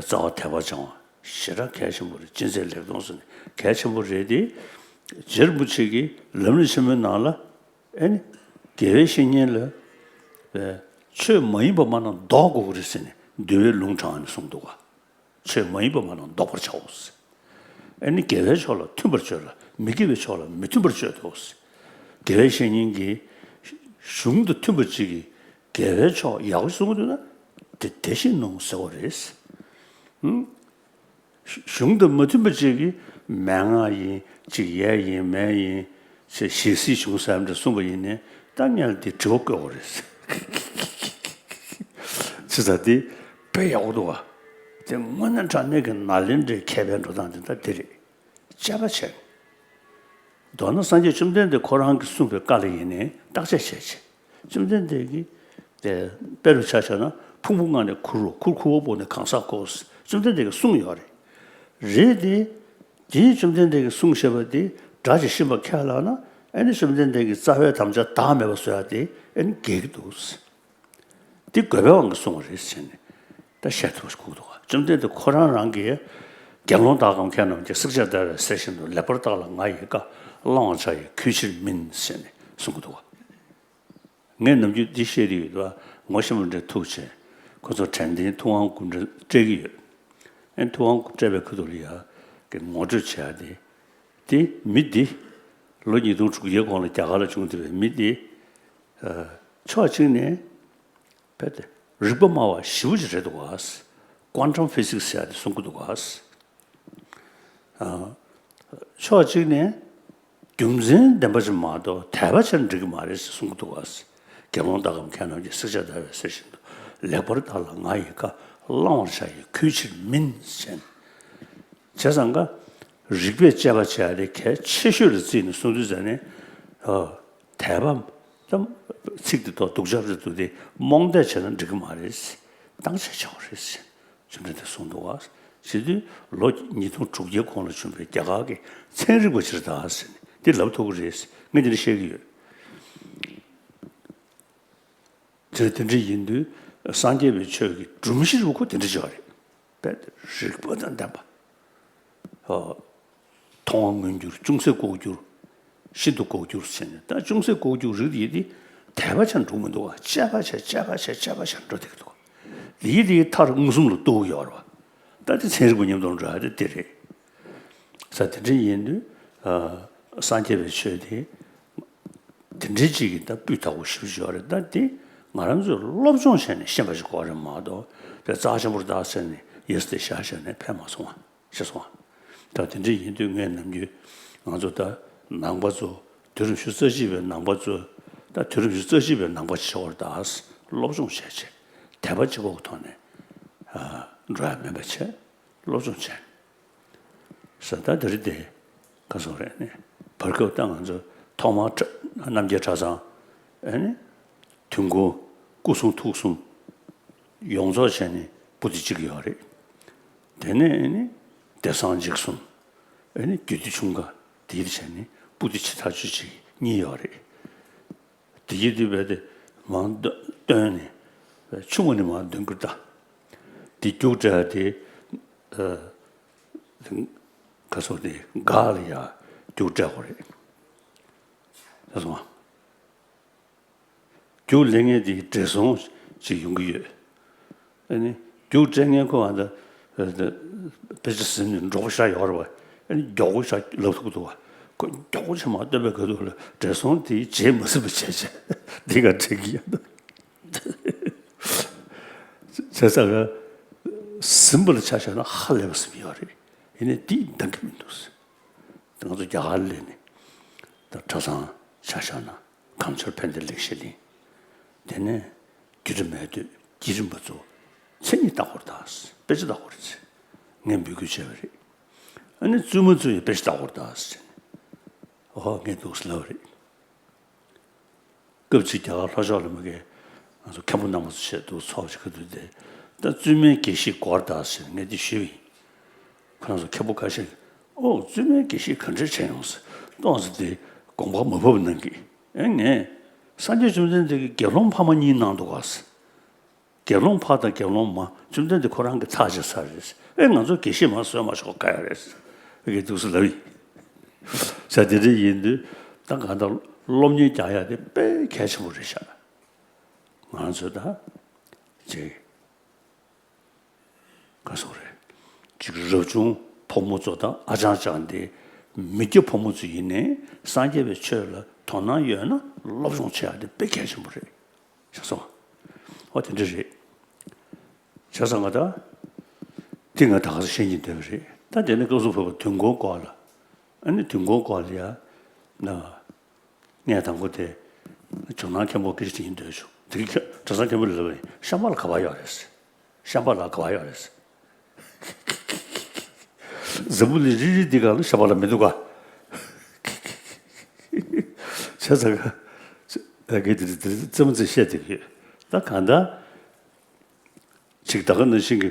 རྩ་བ་དད་པ་སྦྱང་བ་ཞེ་དྲག་གལ་ཆེན་པོ་རེད། ཅི་མཛད་ལེགས་མཐོང་ཟེར་ནས་གལ་ཆེན་པོ་རེད་དེ། རྗེ་རིན་པོ་ཆེ་གིས་ལམ་རིམ་ཆེན་མོའི་ནང་ལ་ཨེ་ནི། དགེ་བའི་བཤེས་གཉེན་ལ་ཆོས་མ་ཡིན་པ་མ་གནང་ལྡོག་དགོས་ཀྱི་རེད་ཟེར་ནས་འདུལ་བའི་ལུང་དྲངས་ནས་གསུངས་འདུག་ག། ཆོས་མ་ཡིན་པ་མ་གནང་ལྡོག་པར་བྱའོ། ཨ་ནི་དགེ་བའི་ཕྱོགས་ལ་མཐུན་པར་སྤྱོད་ལ་མི་དགེ་བའི་ཕྱོགས་ལ་མི་མཐུན་པར་སྤྱོད་དོ། དགེ་བའི་བཤེས་གཉེན་གྱིས་གཞུང་དང་མཐུན་པ་ཅིག་གིས་དགེ་བའི་ཕྱོགས་ཡག་པོ་གསུང་གི་འདུག་ན་དེ་དེ་བཞིན་ནོ་ཟེར་བ་རེད། ཧུམ། གཞུང་དང་མ་མཐུན་པ་ཅིག་གིས་མན་ངག་ཡིན་ཅིག་ཡས་ཡིན་མས་ཡིན་ཅིག་ཞལ་གཟིགས་བྱུང་ཟེར་འདྲ་གསུངས་པ་ཡིན་ནའི་ད་ངས་དེ་དྲི་བ་བཀོད་དགོས་རེད། ཅི་ཟེར་དེ་དཔེ་ཡག་པོ་འདུག་བ། དེ་དངོས་གནས་དྲང་གནས་ཀྱི་ནཱ་ལེནྡྲའི་མཁས་པའི་འགྲོ་སྟངས་དེ་ད་དེ་རེད། དཔྱད་པ་བྱས། མདོར་ན་སངས་རྒྱས་བཅོམ་ལྡན་འདས་ཁོ་རང་གིས་གསུངས་པའི་བཀའ་ལ་ཡིན་ནའི་བརྟག་དཔྱད་བྱས་བྱས། བཅོམ་ལྡན་འདས་ཀྱིས་དེ་དཔེ་རུ་ཆ་བཞག་ན་ཕུང་པོ་ལྔ་ནས་ཁུར་རོ། ཁུར་ཁུར་བ་པོ་ནས་གང་ཟག་གོ། བཅོམ་ལྡན་འདས་ཀྱིས་གསུངས་ཡོད་རེད། རེད་དེ། དེའི་བཅོམ་ལྡན་འདས་ཀྱིས་གསུངས་བཞག་པ་དེ་སྒྲ་ཇི་བཞིན་པ་ཁས་བླངས་ན་ཨེ་ནི་བཅོམ་ལྡན་འདས་ཀྱི་རྩ་བའི་དམ་བཅའ་བདག་མེད་པ་བཟོ་ཡག་དེ་ཨེ་ནི་འགལ་གྱི་འདུག། འདི་དགོས་པའི་དབང་གིས་གསུངས་པ་རེད་ཟེར་ནས་ད་བཤད་ཐུབ་པ་ཞིག་དགོས་ཀྱི་འདུག་ག། བཅོམ་ལྡན་འདས་ཁོ་རང་རང་གིས་ དགེ་སློང་དག་གམ་མཁས་རྣམས་ཀྱིས། བསྲེག་བཅད་བརྡར་བའི་གསེར་བཞིན་དུ། ལེགས་པར་བརྟགས་ལ་ང་ཡི་བཀའ། བླང་བར་བྱ་ཡི་གུས་ཕྱིར་མིན། ཟེར་ནས་གསུང་གི་འདུག་བ། ངས་ནམ་རྒྱུན་འདི་བཤད་ཀྱི་ཡོད་དོ། ངོ་ཤེས་པ་འདྲ་ཐུག་བྱས། ཁོ་ཚོ་དྲན་རྟེན་ཐུབ་དབང་སྐུ་ཕྲེང་སྤྲད་ཀྱི་ཡོད། ཨེ་ཐུབ་དབང་སྐུ་སྤྲད་པའི་ཁ་ཐུག་ལ་ཡ་གི་ངོ་སྤྲོད་བྱས་ཏེ། དེ་མི་འདི་ལོ་ཉིས་སྟོང་དྲུག་བརྒྱའི་གོང་ལ་རྒྱ་གར་ལ་བྱུང་བསྡད་པའི་མི་འདི། ཕྱོགས་གཅིག་ནས་རྦད་དེ་རིག་པ་དམའ་བ་ཞེ་པོ་ཅིག་རེད་འདུག་ག། Quantum Physics ཟེར་ཡ་དེ་གསུང་གི་འདུག་ག། ཕྱོགས་གཅིག་ནས་རྒྱུ་མཚན་ལྡན་པ་ཅིག་མ་གཏོགས་དད་པ་བྱས་ན་འགྲིག་གི་མ་རེད་ཟེར་གསུང་གི་འདུག་ག། དགེ་སློང་དག་གམ་མཁས་རྣམས་ཀྱིས། བསྲེག་བཅད་བརྡར་བའི་གསེར་བཞིན་དུ། ལེགས་པར་བརྟགས་ལ་ང་ཡི་བཀའ། བླང་བར་བྱ་ཡི་གུས་ཕྱིར་མིན། ཟེར་ནས། བྱས་ཙང་ཀ། རིགས་པས་དཔྱད་པ་བྱས་ཏེ་གལ་ཆེ་ཤོས་ལ་བརྩིས་ནས་གསུང་དུས་ཙ་ནས། ཨ། དད་པ་ཙམ་ཚིག་དེ་ཐོག་སྡུག་ཅག་རེད་འདུག་སྟེ་རྨོངས་དད་བྱས་ན་འགྲིག་གི་མ་རེད། བརྟག་དཔྱད་བྱེད་དགོས་རེད། རྗེ་བཙུན་དེ་གསུངས་འདུག་བ། བྱེད་དུས་ལོ་ཉིས་སྟོང་དྲུག་བརྒྱའི་གོང་ལ་བྱུང་བའི་རྒྱ་གར་གྱི་ཚན་རིག་པ་ཅིག་རེད་ད་ཟེར་ནས་འདི་ལབ་ཐུབ་ཀྱི་རེད། ངས་འདི་འདྲ་བཤད་ཀྱི་ཡོད། དེ་དེ་འདྲ་ཡིན་དུས་སངས་རྒྱས་པའི་ཆོས་ཀྱི་སྒྲོམ་གཞི་རུ་ཁོ་དེ་འདྲ་ཅིག་ཡོད་རེད། དཔེ་རིག་པ་དང་ལྡན་པ། ཨོ། མཐོང་བ་མངོན་གྱུར། ཅུང་ཟད་ལྐོག་གྱུར། ཤིན་ཏུ་ལྐོག་གྱུར་ཟེར་ནས། ད་ཅུང་ཟད་ལྐོག་གྱུར་རིགས་དེ་ཡིན་དེ་དད་པ་བྱས་འགྲོ་མི་འདུག་བ། དཔྱད་པ་བྱས་དཔྱད་པ་བྱས་དཔྱད་པ་བྱས་འགྲོ་བསྡད་ཀྱི་འདུག་བ། དེ་ཡིན་དེ་མཐར་མངོན་སུམ་ལ་རྟོགས་ཡོད་རེད་བ། ད་དེ་ཚན་རིག་པ་མཉམ་དུ་འགྲོ་ཡ་དེ་དེ་རེད། ས་དེ་འདྲ་ཡིན་དུས། ཨ། སངས་རྒྱས་པའི་ཆོས་དེ། དེ་འདྲའི་ཅིག་གི་ད་སྤུས་དག་པོ་ཞེ་པོ་ཅིག་ཡོད་རེད། ད་དེ་ང་རང་ཚོས་སློབ་སྦྱོང་བྱས་ནས་ཤེས་པ་ཞིག་དགོས་རེད་མ་གཏོགས། དེ་རྩ་ཆེན་པོར་བཏགས་ཟེར་ནས་ཡེ་སི་དེ་བཞག་བཞག་ནས་ཕན་མ་སོང་བ། ཤེས་སོང་བ། ད་དེ་འདྲ་ཡིན་དུས་ངས་ནམ་རྒྱུན་ང་ཚོ་ད་ནང་པ་ཚོ། དུས་རབས་ཉི་ཤུ་རྩ་གཅིག་པའི་ནང་པ་ཚོ། ད་དུས་རབས་ཉི་ཤུ་རྩ་གཅིག་པའི་ནང་པ་ཆེ་བར་ད་སློབ་སྦྱོང་བྱས་བྱས། དད་པ་གཅིག་པོ་གི་ཐོག་ནས། ཨ། འགྲོ་ཡ་མིན་པ་བྱས། སློབ་སྦྱོང་བྱས། ས་ད་དེ་རིང་དེ་ག་སོང་རེད་ནི། བར་སྐབས་ད་ང་ཚོ་ཐོག་མར་གྲྭ། རྣམ་རྒྱལ་གྲྭ་ཚང་། ཨ་ནི། དུས་འཁོར་སྐུ་གསུང་ཐུགས་གསུམ་ཡོངས་རྫོགས་བྱས་ནས་པོ་ཏི་གཅིག་ཡོད་རེད། དེ་ནས་ཨ་ནི་བདེ་གསང་འཇིགས་གསུམ། ཨ་ནི་རྒྱུད་སྡེ་ཆུང་ཀ་དེ་བྱས་ནས་པོ་ཏི་ཇི་ལྟར་བརྗོད་ཅིག་གཉིས་ཡོད་རེད། དེ་ཡིན་དུས་རྦད་དེ་མར་བཏོན་ནས་ཆུང་ངུ་ནས་མར་འདོན་དགོས་ད། དེ་རྒྱུགས་སྤྲད་དེ། ཨ། ག་སོགས་དེ་འགག་ལ་ཡ་རྒྱུགས་སྤྲད་དགོས་རེད། ད་སོང་། རྒྱུགས་ལེན་མཁན་དེ་བགྲེས་སོང་ཅིག་ཡོང་གི་ཡོད། ཨ་ནི་རྒྱུགས་སྤྲད་མཁན་ཁོ་ཨ་ད་དཔེ་ཆ་ཟིན་ནས་འགྲོ་པོ་ཤ་ཡོད་རེད་པ། ཨ་ནི་མགྱོགས་པོ་ཤ་ལབ་ཐུབ་འདུག་པ། ཁོ་མགྱོགས་པོ་ཆ་མ་སྟོན་པའི་ག་དུས་ལ་བགྲེས་སོང་དེ་བརྗེད་མ་ཟིན་པ་བྱས་བྱས་འདི་ག་འགྲིག་གི་ཡོད། བྱས་ཙང་ཟིན་པ་ལ་ཆ་བཞག་ན་ཧ་ལས་པ་ཟིན་ཡོད་རེད། ཡིན་ནའི་འདི་འདང་གི་མི་འདུག་ང་ཚོ་རྒྱ་གར་སླེབས་ནས་ད་གྲྭ་ཚང་ཆ་བཞག་ན། གངས་ཆུ་ཕན་བདེ་ལེགས་བཤད་གླིང་། དེ་ནས་རྒྱུད་གྲྭ་མེས་སྟོན་རྒྱུད་རིམ་པ་ཚོ་མཚན་ཉིད་ལྟ་སྐོར་དང་དཔེ་ཆ་ལྟ་སྐོར་ཚེ་ངས་འབོད་སྐུལ་བྱས་པ་རེད། ཨ་ནི་བཙུན་མ་ཚོ་ཡི་དཔེ་ཆ་ལྟ་སྐོར་དང་ཟེར་ནས། ཨོ་ངས་འདུག་སེ་ལབ་པ་རེད། སྐབས་གཅིག་རྒྱ་གར་ལྷོ་ཕྱོགས་ལ་མ་གི་ང་ཚོ་མཁན་པོ་རྣམ་པ་ཚོ་ཆེད་དུ་ཚོགས་ཅིག་ག་དུས་དེ། ད་བཙུན་མའི་དགེ་བཤེས་སྐོར་དང་ཟེར་ནས་ངས་འདི་ཞུས་པ་ཡིན། ཁོ་རང་ཚོ་མཁན་པོ་ཁ་ཤས་ཀྱིས་ཨོ་བཙུན་མའི་དགེ་བཤེས་ག་འདྲས་བྱས་ཡོང་ཟེར། ཏོག་ཙམ་དེ་དགོངས་པ་མ་བབས་གནང་གི། ཨེ་ངས་སངས་རྒྱས་བཅོམ་ལྡན་འདས་ཀྱིས་དགེ་སློང་ཕ་མ་གཉིས་གནང་འདུག་ག་ཟེར། དགེ་སློང་ཕ་དང་དགེ་སློང་མ་བཅོམ་ལྡན་འདས་ཁོ་རང་གིས་ཐག་བཅད་ཚར་རེད་ཟེར། ཨེ་ང་ཚོ་དགེ་བཤེས་མ་བཟོས་མ་ཆོག་ག་ཡ་རེད་ཟེར། ཨེ་གི་འདུག་སེ་ལབ་ཡིན། ས་དེ་འདྲ་ཡིན་དུས་ད་གང་ལྟར་སློབ་གཉེར་རྒྱག་ཡ་དེ་དཔེ་གལ་ཆེན་པོ་རེད་ཤག་ང་ཚོས་ད་ཅིག་ག་སོགས་རེད། ཅིག་རབ་བྱུང་ཕོ་མོ་ཚོ་དང་ཨ་ཅང་ཅང་དེ་མི་སྐྱ་ཕོ་མོ་ཚོ་ཡིན་ནའི་སངས་རྒྱས་པའི་ཆོས་ལ་དོ་སྣང་ཡོད་ན་སློབ་སྦྱོང་བྱེད་ཡ་དེ་དཔེ་གལ་ཆེན་པོ་རེད་ཤག་སོང་། ཨོ་དེ་འདྲ་རེད། བྱས་ཙང་ང་ད་དེ་ང་ད་ག་ས་བཤད་སྙིང་འདོད་པ་རེད། ད་དེ་ནས་སྐབས་སུ་བབས་པ་དུས་འཁོར་སྐོར་ལ། ཨ་ནི་དུས་འཁོར་སྐོར་ལ་ཡ་ན། ངས་དང་པོ་དེ་ཇོ་ནང་མཁན་པོ་སྐད་ཆ་དྲིས་འདོད་བྱུང་། དེ་གི་གྲྭ་ཚང་མཁན་པོ་ལ་ལབ་པ་ཡིན། ཤམྦྷ་ལ་ག་པར་ཡོད་རེད་ཟེར། ཤམྦྷ་ལ་ག་པར་ཡོད་རེད་ཟེར། འཛམ་བུ་གླིང་རིལ་རིལ་འདི་ག་ལ་ཤམྦྷ་ལ་མི་འདུག་ག་བྱས་ཙང་ད་གི་དེ་དེ་རྩེད་མོ་རྩེ་བཤད་དེ་གི་ད་གང་ལྟར། ཅིག་ད་ག་ནང་བཞིན་གྱི་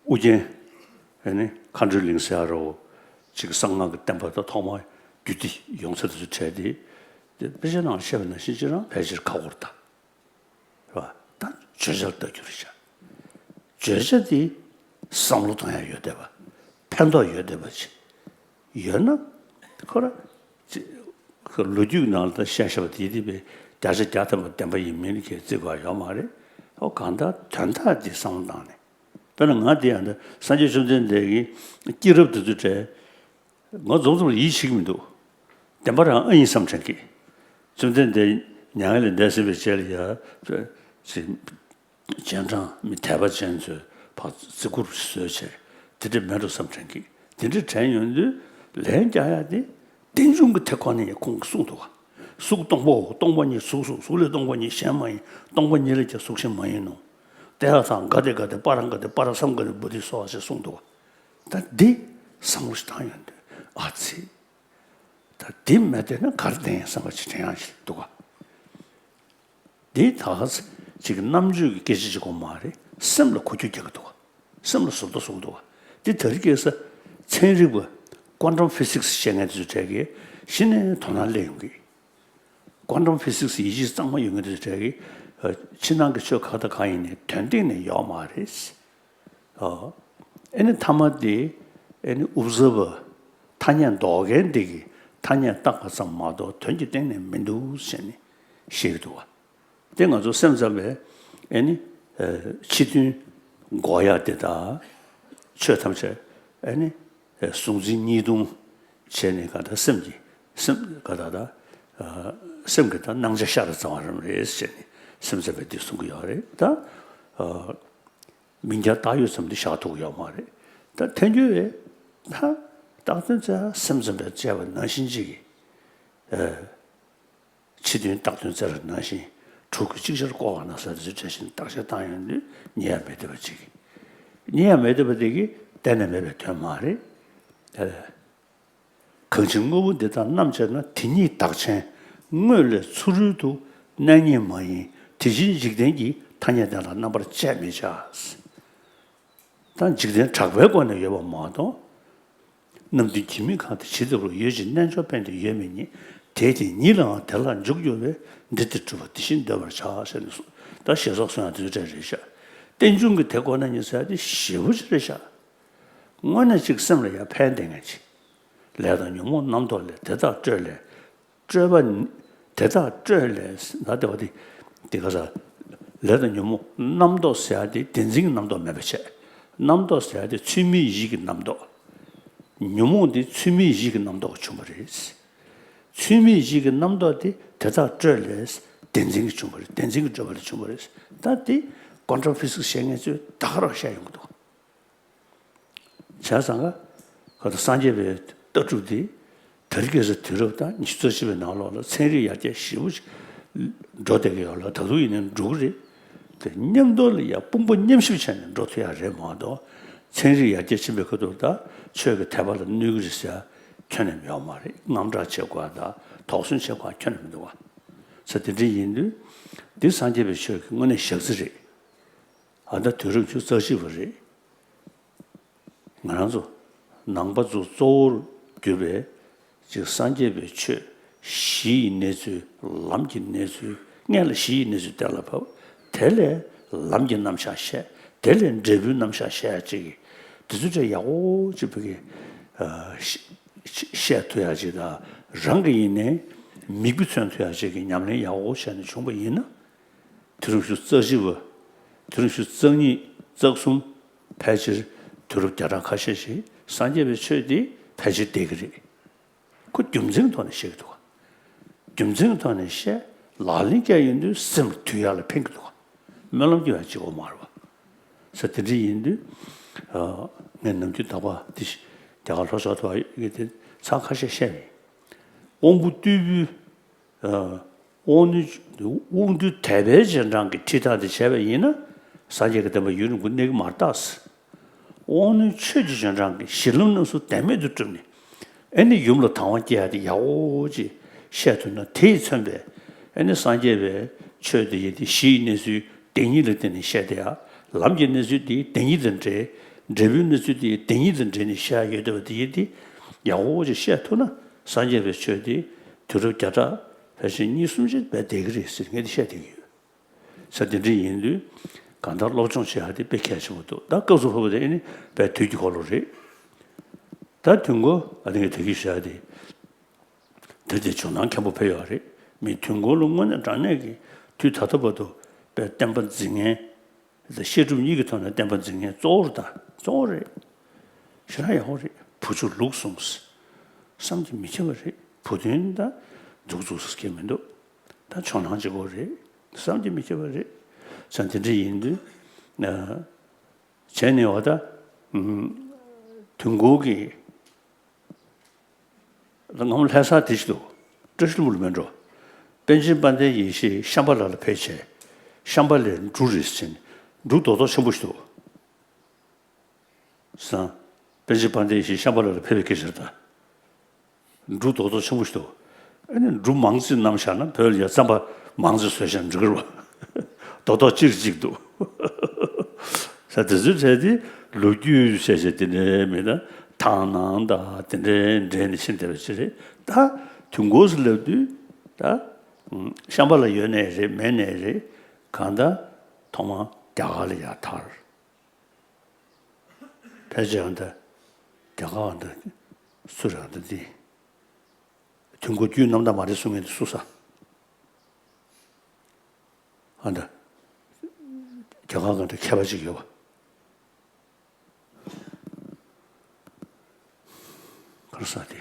ཨུ་རྒྱན་ཨ་ནི་མཁའ་འགྲོའི་གླིང་ཟེར་ཡ་རོ། ཅིག་གསང་སྔགས་ཀྱི་བསྟན་པ་དང་ཐོག་མར་རྒྱུད་སྡེ་ཡོངས་ཚད་དུ་བྲལ་ཏེ། དེ་དཔེ་ཆ་ནང་བཤད་པ་ནང་བཞིན་ཅིག་རང་ཕལ་ཆེར་ཁག་པོ་རེད་ད། རེད་བ། ད་བརྗོད་བྱར་ལྟ་རྒྱུ་རེད་བྱ། བརྗོད་བྱ་དེ་བསམ་བློ་གཏོང་ཡ་ཡོད་བསྡད་པ། ཕན་ཐོགས་ཡོད་བསྡད་པ་ཅིག་ཡོད་ན། ཁོ་ར་ཅི་ཁོ་ལོ་རྒྱུས་ནང་ལ་བཤད་བཞག་པ་དེ་དེ་བས་བརྒྱ་ཆ་བརྒྱ་ཐམ་པ་བདེན་པ་ཡིན་མིན་གྱི་རྩིས་དགོས་ཡོད་མ་རེད། ཨོ་གང་ལྟར་དོན་དག་འདི་བསམ་བློ་བཏང་ནས། དཔེར་ན་ང་འདི་ཡང་འདི་སངས་རྒྱས་བཅོམ་ལྡན་འདས་ཀྱི་སྐྱེས་རབས་དེ་ཚོ་བྲལ། ང་རྫོགས་རྫོགས་ལ་ཡིད་ཆེས་ཀྱི་མི་འདུག་བདེན་པ་རང་ཨ་ཡིན་བསམ་དྲན་གི། བཅོམ་ལྡན་འདས་མྱ་ངན་ལས་འདས་ཟིན་པའི་རྗེས་ལ་ཡ། ཅི། རྗེས་འབྲང་མི་དད་པ་ཅན་ཚོས་ཕར་བརྩི་བཀུར་བཟོས་བྱས་དེ་འདྲ་མེད་འགྲོ་བསམ་དྲན་གི། དེ་འདྲ་དྲན་ཡོང་དུས་ལན་རྒྱག་ཡ་དེ་རྟེན་འབྱུང་གི་དེ་ཁོ་ནས་ཁོང་གིས་གསུངས་འདུག་ག་གཟུགས་སྟོང་པའོ། སྟོང་པ་ཉིད་གཟུགས་སོ། གཟུགས་ལས་སྟོང་པ་ཉིད་གཞན་མ་ཡིན། སྟོང་པ་ཉིད་ལས་ཀྱང་གཟུགས་གཞན་མ་ཡིན་ནོ། ཏདྱ་ཐཱ། ག་ཏེ་ག་ཏེ་པཱ་ར་ག་ཏེ་པཱ་ར་སཾ་ག་ཏེ་བོ་དྷི་སྭཱ་ཧཱ་ཞེས་གསུངས་འདུག་ག་ད་འདི་བསམ་བློ་ཞིག་བཏང་ཡོང་དུས་ཨ་ཙི། ད་འདི་མེད་བསྡད་ན་ག་རེ་བསྡད་ཡིན་བསམ་པ་ཅིག་དྲན་ཡག་ཅིག་འདུག་ག་འདི་ད་ག་ཅིག་རྣམ་དཔྱོད་ཀྱི་སྐད་ཆ་ཅིག་གོ་མ་རེད། སེམས་ལ་གོ་རྒྱུ་རྒྱག་གི་འདུག་ག་སེམས་ལ་ཟུར་ལྟ་ཟུར་འདུག་ག་འདི་ད་རེས་ཀྱི་ས་ཚན་རིག་པ་ཀོན་ཊམ་ཕི་སིག་སི་བཤད་མཁན་དེ་ཚོ་གྲས་ཀྱིས་གཞི་ནས་དོ་སྣང་སླེབས་ཡོང་གི། ཀོན་ཊམ་ཕི་སིག་སི་ཡིད་ཆེས་གཙང་མ་ཡོད་མཁན་དེ་ཚོ་གྲས་ཀྱིས་ཕྱི་ནང་གི་ཆོས་ག་དང་ག་ཡིན་ནའི་དོན་སྟེང་ནས་ཡོད་མ་རེད། ཨ་ཨེ་ནི་ཐ་མ་དེ་ཨེ་ནི་ཨུབ་ཟ་བར་ཐ་སྙད་འདོགས་མཁན་དེ་གིས་ཐ་སྙད་བཏགས་པ་ཙམ་མ་གཏོགས་དོན་གྱི་སྟེང་ནས་མི་འདུག་ཟེར་ནས་བཤད་ཀྱི་འདུག་བ། དེ་ང་ཚོ་སེམས་ཙམ་པས་ཨེ་ནི་ཕྱི་དོན་འགོག་ཡ་དེ་དང་ཆོས་ཐམས་ཅད་ཨེ་ནི་གཟུང་འཛིན་གཉིས་སྟོང་བྱས་ནས་ག་ད་སེམས་ཀྱི་སེམས་ག་ད་ད་སེམས་ཀྱི་ད་སྣང་ཆ་ཤར་རྩ་བ་རང་རེད་ཟེར་ནས་སེམས་ཙམ་པས་འདི་གསུང་གི་ཡོད་རེད་ད། མིང་རྐྱང་བཏགས་ཡོད་ཙམ་དུ་བཞག་ཐུབ་ཀྱི་ཡོད་མ་རེད། ད་ཐལ་འགྱུར་བས་ད་བཏགས་དོན་བཙལ་སེམས་ཙམ་པས་དཔྱད་པ་ནང་བཞིན་ཅིག་གིས་ཕྱི་དོན་བཏགས་དོན་བཙལ་བ་ནང་བཞིན་དྲུག་གིས་ཅིག་ཅར་བསྐོར་བ་ན་ཟེར་དུས་བྲལ་ཞིང་བརྟག་དཔྱད་བཏང་ཡོང་དུས་རྙེད་ཡ་མེད་བསྡད་པ་ཅིག་རྙེད་ཡ་མེད་བསྡད་པ་དེ་གིས་གཏན་ནས་མེད་པའི་དོན་མ་རེད། གང་ཕྱིར་དངོས་པོ་འདི་དག་རྣམ་དཔྱད་ན། དེ་ཉིད་བདག་ཆེན་དངོས་ལས་ཚུ་རོལ་དུ། གནས་རྙེད་མ་ཡིན་དེ་བཞིན་འཇིག་རྟེན་གྱི། ཐ་སྙད་དེ་ལ་རྣམ་པར་དཔྱད་མི་བྱ། ད་འཇིག་རྟེན་གྲགས་པའི་སྒོ་ནས་ཡོད་པ་མ་གཏོགས། རྣམ་བདུན་གྱི་མིང་གང་དེ་ཇི་ལྟ་བུར་ཡོད་ཅིང་རྣལ་འབྱོར་པས་ནི་ཡོད་མི་རྙེད། དེ་དེ་ཉིད་ལའང་དེ་ལ་འཇུག་འགྱུར་བས། འདི་ལྟར་གྲུབ་པ་དེ་བཞིན་འདོད་པར་བྱ། ཟེར་ནས་གསུངས། ད་ཞེས་སོགས་གསུང་ཡང་དེ་ཚོ་འདྲ་རེད་ཤག་རྟེན་འབྱུང་གི་དེ་ཁོ་ན་ཉིད་ཟེར་ཡ་དེ་ཞེ་པོ་ཅིག་རེད་ཤག་དངོས་གནས་ཅིག་སེམས་ལ་ཡང་ཕན་བསྡད་མཁན་ཅིག་ལས་དང་ཉོན་མོངས་རྣམ་རྟོག་ལས། དེ་དག་སྤྲོས་ལས། སྤྲོས་པ་ནི། དེ་དག་སྤྲོས་ལས་ཟེར་ན་དེ་བ་དེ། དེ་ག་ས། ལས་དང་ཉོན་མོངས་རྣམ་རྟོག་ཟེར་ཡ་དེ་བདེན་འཛིན་གྱི་རྣམ་རྟོག་མེད་པ་བྱས། རྣམ་རྟོག་ཟེར་ཡ་དེ་ཚུལ་མིན་ཡིད་ཀྱི་རྣམ་རྟོག་ཉོན་མོངས་དེ་ཚུལ་མིན་ཡིད་ཀྱི་རྣམ་རྟོག་བྱུང་བ་རེད། ཚུལ་མིན་ཡིད་ཀྱི་རྣམ་རྟོག་དེ་དེ་དག་སྤྲོས་ལས་བདེན་འཛིན་གྱིས་བྱུང་བ་རེད། བདེན་འཛིན་གྱི་སྤྲོས་པ་ལས་བྱུང་བ་རེད། ད་དེ་ཀོན་ཊམ་ཕི་སིག་སི་བཤད་མཁན་ཚོས་ད་ག་རང་བཤད་ཡོང་གི་འདུག་བྱས་ཙང་ཀ་ཁོ་ཚོ་སངས་རྒྱས་པའི་ལྟ་གྲུབ་འདི་དེ་རིང་ཁ་སང་དུས་རབས་དང་ཉི་ཤུ་རྩ་གཅིག་པའི་ནང་ལོགས་ལ་ཚན་རིག་ཡར་རྒྱས་ཞེ་པོ་ཅིག་འགྲོ་བསྡད་ཀྱི་ཡོད་ལ། ད་དུང་ཡིན་ནའི་འགྲོ་གི་རེད། དེ་མཉམ་དུ་ལ་ཡང་དཔུང་པ་མཉམ་གཤིབ་བྱས་ནས་འགྲོ་ཐུབ་ཡ་རེད་མ་གཏོགས། ཚན་རིག་ཡར་རྒྱས་ཕྱིན་པའི་ཁ་ཐུག་ད་ཆོས་ཀྱི་དད་པ་ལ་གནོད་ཀྱི་རེད་ཟེར་ཡ་ཁྱོན་ནས་ཡོད་མ་རེད། དངངས་སྐྲག་བྱེད་དགོས་ཡ་དང་དོགས་ཟོན་བྱེད་དགོས་ཡ་ཁྱོན་ནས་མི་འདུག་བ། ས་དེ་འདྲ་ཡིན་དུས་འདི་སངས་རྒྱས་པའི་ཆོས་ཀྱི་དངོས་གནས་ཞག་རྩི་རེད། ཨ་ད་དུས་རབས་ཉི་ཤུ་རྩ་གཅིག་པ་རེད། ང་རང་ཚོ་ནང་པ་ཚོ་གཙོ་བོར་གྱུར་པའི་ཅིག་སངས་རྒྱས་པའི་ཆོས་གཞི་ཡི་གནས་ཚུལ། ལམ་གྱི་གནས་ཚུལ། སྔོན་ལ་གཞི་ཡི་གནས་ཚུལ་གཏན་ལ་ཕབ། དེ་ལས་ལམ་གྱི་རྣམ་གཞག་བཤད། དེ་ལས་འབྲས་བུའི་རྣམ་གཞག་བཤད་ཡ་ཅིག་གི་དེ་ཚོ་ཅིག་ཡག་པོ་ཅིག་བོད་ཀྱི་ཨ་ཤ་ཤ་བཤད་ཐུབ་ཡ་ཅིག་དང་། རང་གི་ཡིན་ནའི་མིག་དཔེ་མཚོན་ཐུབ་ཡ་ཅིག་གི་ཉམས་ལེན་ཡག་པོ་བྱས་ནས་བྱུང་པ་ཡིན་ན། དུས་རབས་ཉི་ཤུ་རྩ་བཞི་པ། དུས་རབས་ཉི་ཤུ་རྩ་གཉིས་རྩ་གསུམ། ཕལ་ཆེར་དུས་རབས་བརྒྱ་ཕྲག་ཁ་ཤས་ཤིག་སངས་རྒྱས་པའི་ཆོས་འདི་ཕལ་ཆེར་བསྡད་ཀྱི་རེད། ཁོ་རྒྱུ་མཚན་གྱི་ཐོག་ནས་བཤད་ཀྱི་འདུག་ག་རྒྱུ་མཚན་གྱི་ཐོག་ནས་བཤད། ལག་ལེན་བསྐྱལ་ཡོང་དུས་སེམས་ལ་དུས་ཡག་ལ་ཕན་གྱི་འདུག་ག་སྨོན་ལམ་སྐྱེ་བ་གཅིག་པོ་མ་རེད་པ། ས་དེ་འདྲ་ཡིན་དུས། ཨ་ངས་ནམ་རྒྱུན་དག་པ་འདི་ཞིག་རྒྱ་གར་ལྷོ་ཕྱོགས་ཐོག་ཡོད་དེ་ཚང་ཁ་ཤས་བཤད་མེད། དབང་པོ་རྟུལ་པོའི། ཨ་དབང་རྣོན་དབང་རྟུལ་དད་པའི་རྗེས་འབྲང་གི་ཁྲིད་ཐག་དེ་བྱས་པ་ཡིན་ན། སངས་རྒྱས་ཀྱི་བསྟན་པ་ཡུན་རིང་པོ་གནས་ཀྱི་མ་རེད་ད། དབང་རྣོན་ཆོས་ཀྱི་རྗེས་འབྲང་གི་གཞི་ལམ་རྣམ་གསུམ་དོན་མེད་དུ་གྲུབ་ནས། ཨེ་ནི་ཡུམ་ལ་དང་བ་སྐྱེ་ཡ་དེ་ཡག་པོ་ཅིག་བཤད་ཐུབ་ན། དེས་མཚོན་པའི་ཨེ་ནི་སངས་རྒྱས་པའི་ཆོས་དེ་ཡི་དེ་གཞི་ཡི་གནས་ཚུལ་བདེན་གཉིས་ལ་བརྟེན་ནས་བཤད་དེ་ཡ། ལམ་གྱི་གནས་ཚུལ་དེ་བདེན་གཉིས་དང་འབྲེལ། འབྲས་བུའི་གནས་ཚུལ་དེ་བདེན་གཉིས་དང་འབྲེལ་ནས་བཤད་ཡ་ཡོད་བསྡད་པ་དེ་ཡི་དེ་ཡག་པོ་ཅིག་བཤད་ཐུབ་ན། སངས་རྒྱས་པའི་ཆོས་དེ་དུས་རབས་བརྒྱ་ཕྲག་ཕལ་ཆེར་གཉིས་གསུམ་ཅིག་བསྡད་ཀྱི་རེད་ཟེར་ངས་དེ་བཤད་བསྡད་ཀྱི་ཡོད། ས་དེ་འདྲ་ཡིན་དུས་གང་ལྟར་སློབ་སྦྱོང་བྱེད་ཡ་དེ་དཔེ་གལ་ཆེན་པོ་འདུག་ད་སྐབས་སུ་བབས་པ་དེ་ཨེ་ནི་དཔེ་དུས་ཀྱི་འཁོར་ལོ་རེད། ད་དུས་འཁོར་ཨ་ནི་དེ་གི་བཞག་དེ། དེ་དེ་ཇོ་ནང་མཁན་པོ་ཕེབས་ཡོད་རེད། མི་དུས་འཁོར་ལ་དངོས་གནས་དྲང་གནས་ཀྱི་དུས་ད་ལྟ་བར་དུ་དཔེ་བསྟན་པ་འཛིན་མཁན། བཤད་སྒྲུབ་གཉིས་ཀྱི་ཐོག་ནས་བསྟན་པ་འཛིན་མཁན་གཙོ་བོ་རེད་ད། གཙོ་བོ་རེད། ཞེ་དྲག་ཡག་པོ་རེད། བུ་ཆུང་ལུགས་བཟུང་། བསམ་གྱིས་མི་ཁྱབ་པ་རེད། བུ་སྟོན་ད་འདུག་འཛུགས་སུ་སྐྱེ་མི་འདུག་ད་ཇོ་ནང་གཅིག་པོ་རེད། བསམ་གྱིས་མི་ཁྱབ་པ་རེད། ས་དེ་འདྲ་ཡིན་དུས། བྱས་ནས་བ་ད། དུས་འཁོར་གྱི། ང་ལྷ་ས་དེ་ཞིག་ཏུ་བཀྲ་ཤིས་ལྷུན་པོ་ལ་མེད་འགྲོ། པཎ་ཆེན་དཔལ་ལྡན་ཡེ་ཤེས་ཤམྦྷ་ལ་ལ་ཕེབས་བྱས། ཤམྦྷ་ལའི་འབྲུ་རེད་ཟེར་ནས་འབྲུ་རྡོག་རྡོག་ཆེན་པོ་ཞིག་འདུག་སང་། པཎ་ཆེན་དཔལ་ལྡན་ཡེ་ཤེས་ཤམྦྷ་ལ་ལ་ཕེབས་པའི་སྐད་ཆ་རེད་ད། འབྲུ་རྡོག་རྡོག་ཆེན་པོ་ཞིག་འདུག་ཨ་ནི་འབྲུ་མང་ཙམ་བསྣམས་བཞག་ན་བོད་ལ་ཡ་རྩམ་པ་མང་ཙམ་བཟོས་བཞག་ན་འགྲིག་གི་རེད་བ། རྡོག་རྡོག་གཅིག་གཅིག་འདུག་ས་དེ་ཚོའི་གྲས་དེ་ལོ་རྒྱུས་བཤད་བྱས་དེ་འདྲའི་མི་ད་ཐང་ནང་དང་དེ་འདྲའི་འདྲེས་ནས་ཕྱིན་བསྡད་པ་ཅིག་རེད་ད། དུས་འཁོར་ཟེར་ལབ་དུས་ད། ཤམྦྷ་ལ་ཡོད་ནའི་རེད་མེད་ནའི་རེད། གང་ལྟར་ཐོག་མར་རྒྱ་གར་ལ་ཡར་དར། ཕལ་ཆེར་ཨ་འདྲ། རྒྱ་གར་ཨ་འདྲ། སུ་རེད་ཨ་འདྲ་འདི། དུས་འཁོར་རྒྱུད་རྣམ་དག་མ་རེད་གསུང་མཁན་དེ་སུ་ས། ཨ་འདྲ། རྒྱ་གར་ག་འདྲ་མཁས་པ་ཅིག་ཡོད་པ། ག་རེ་ཟེར་དེ།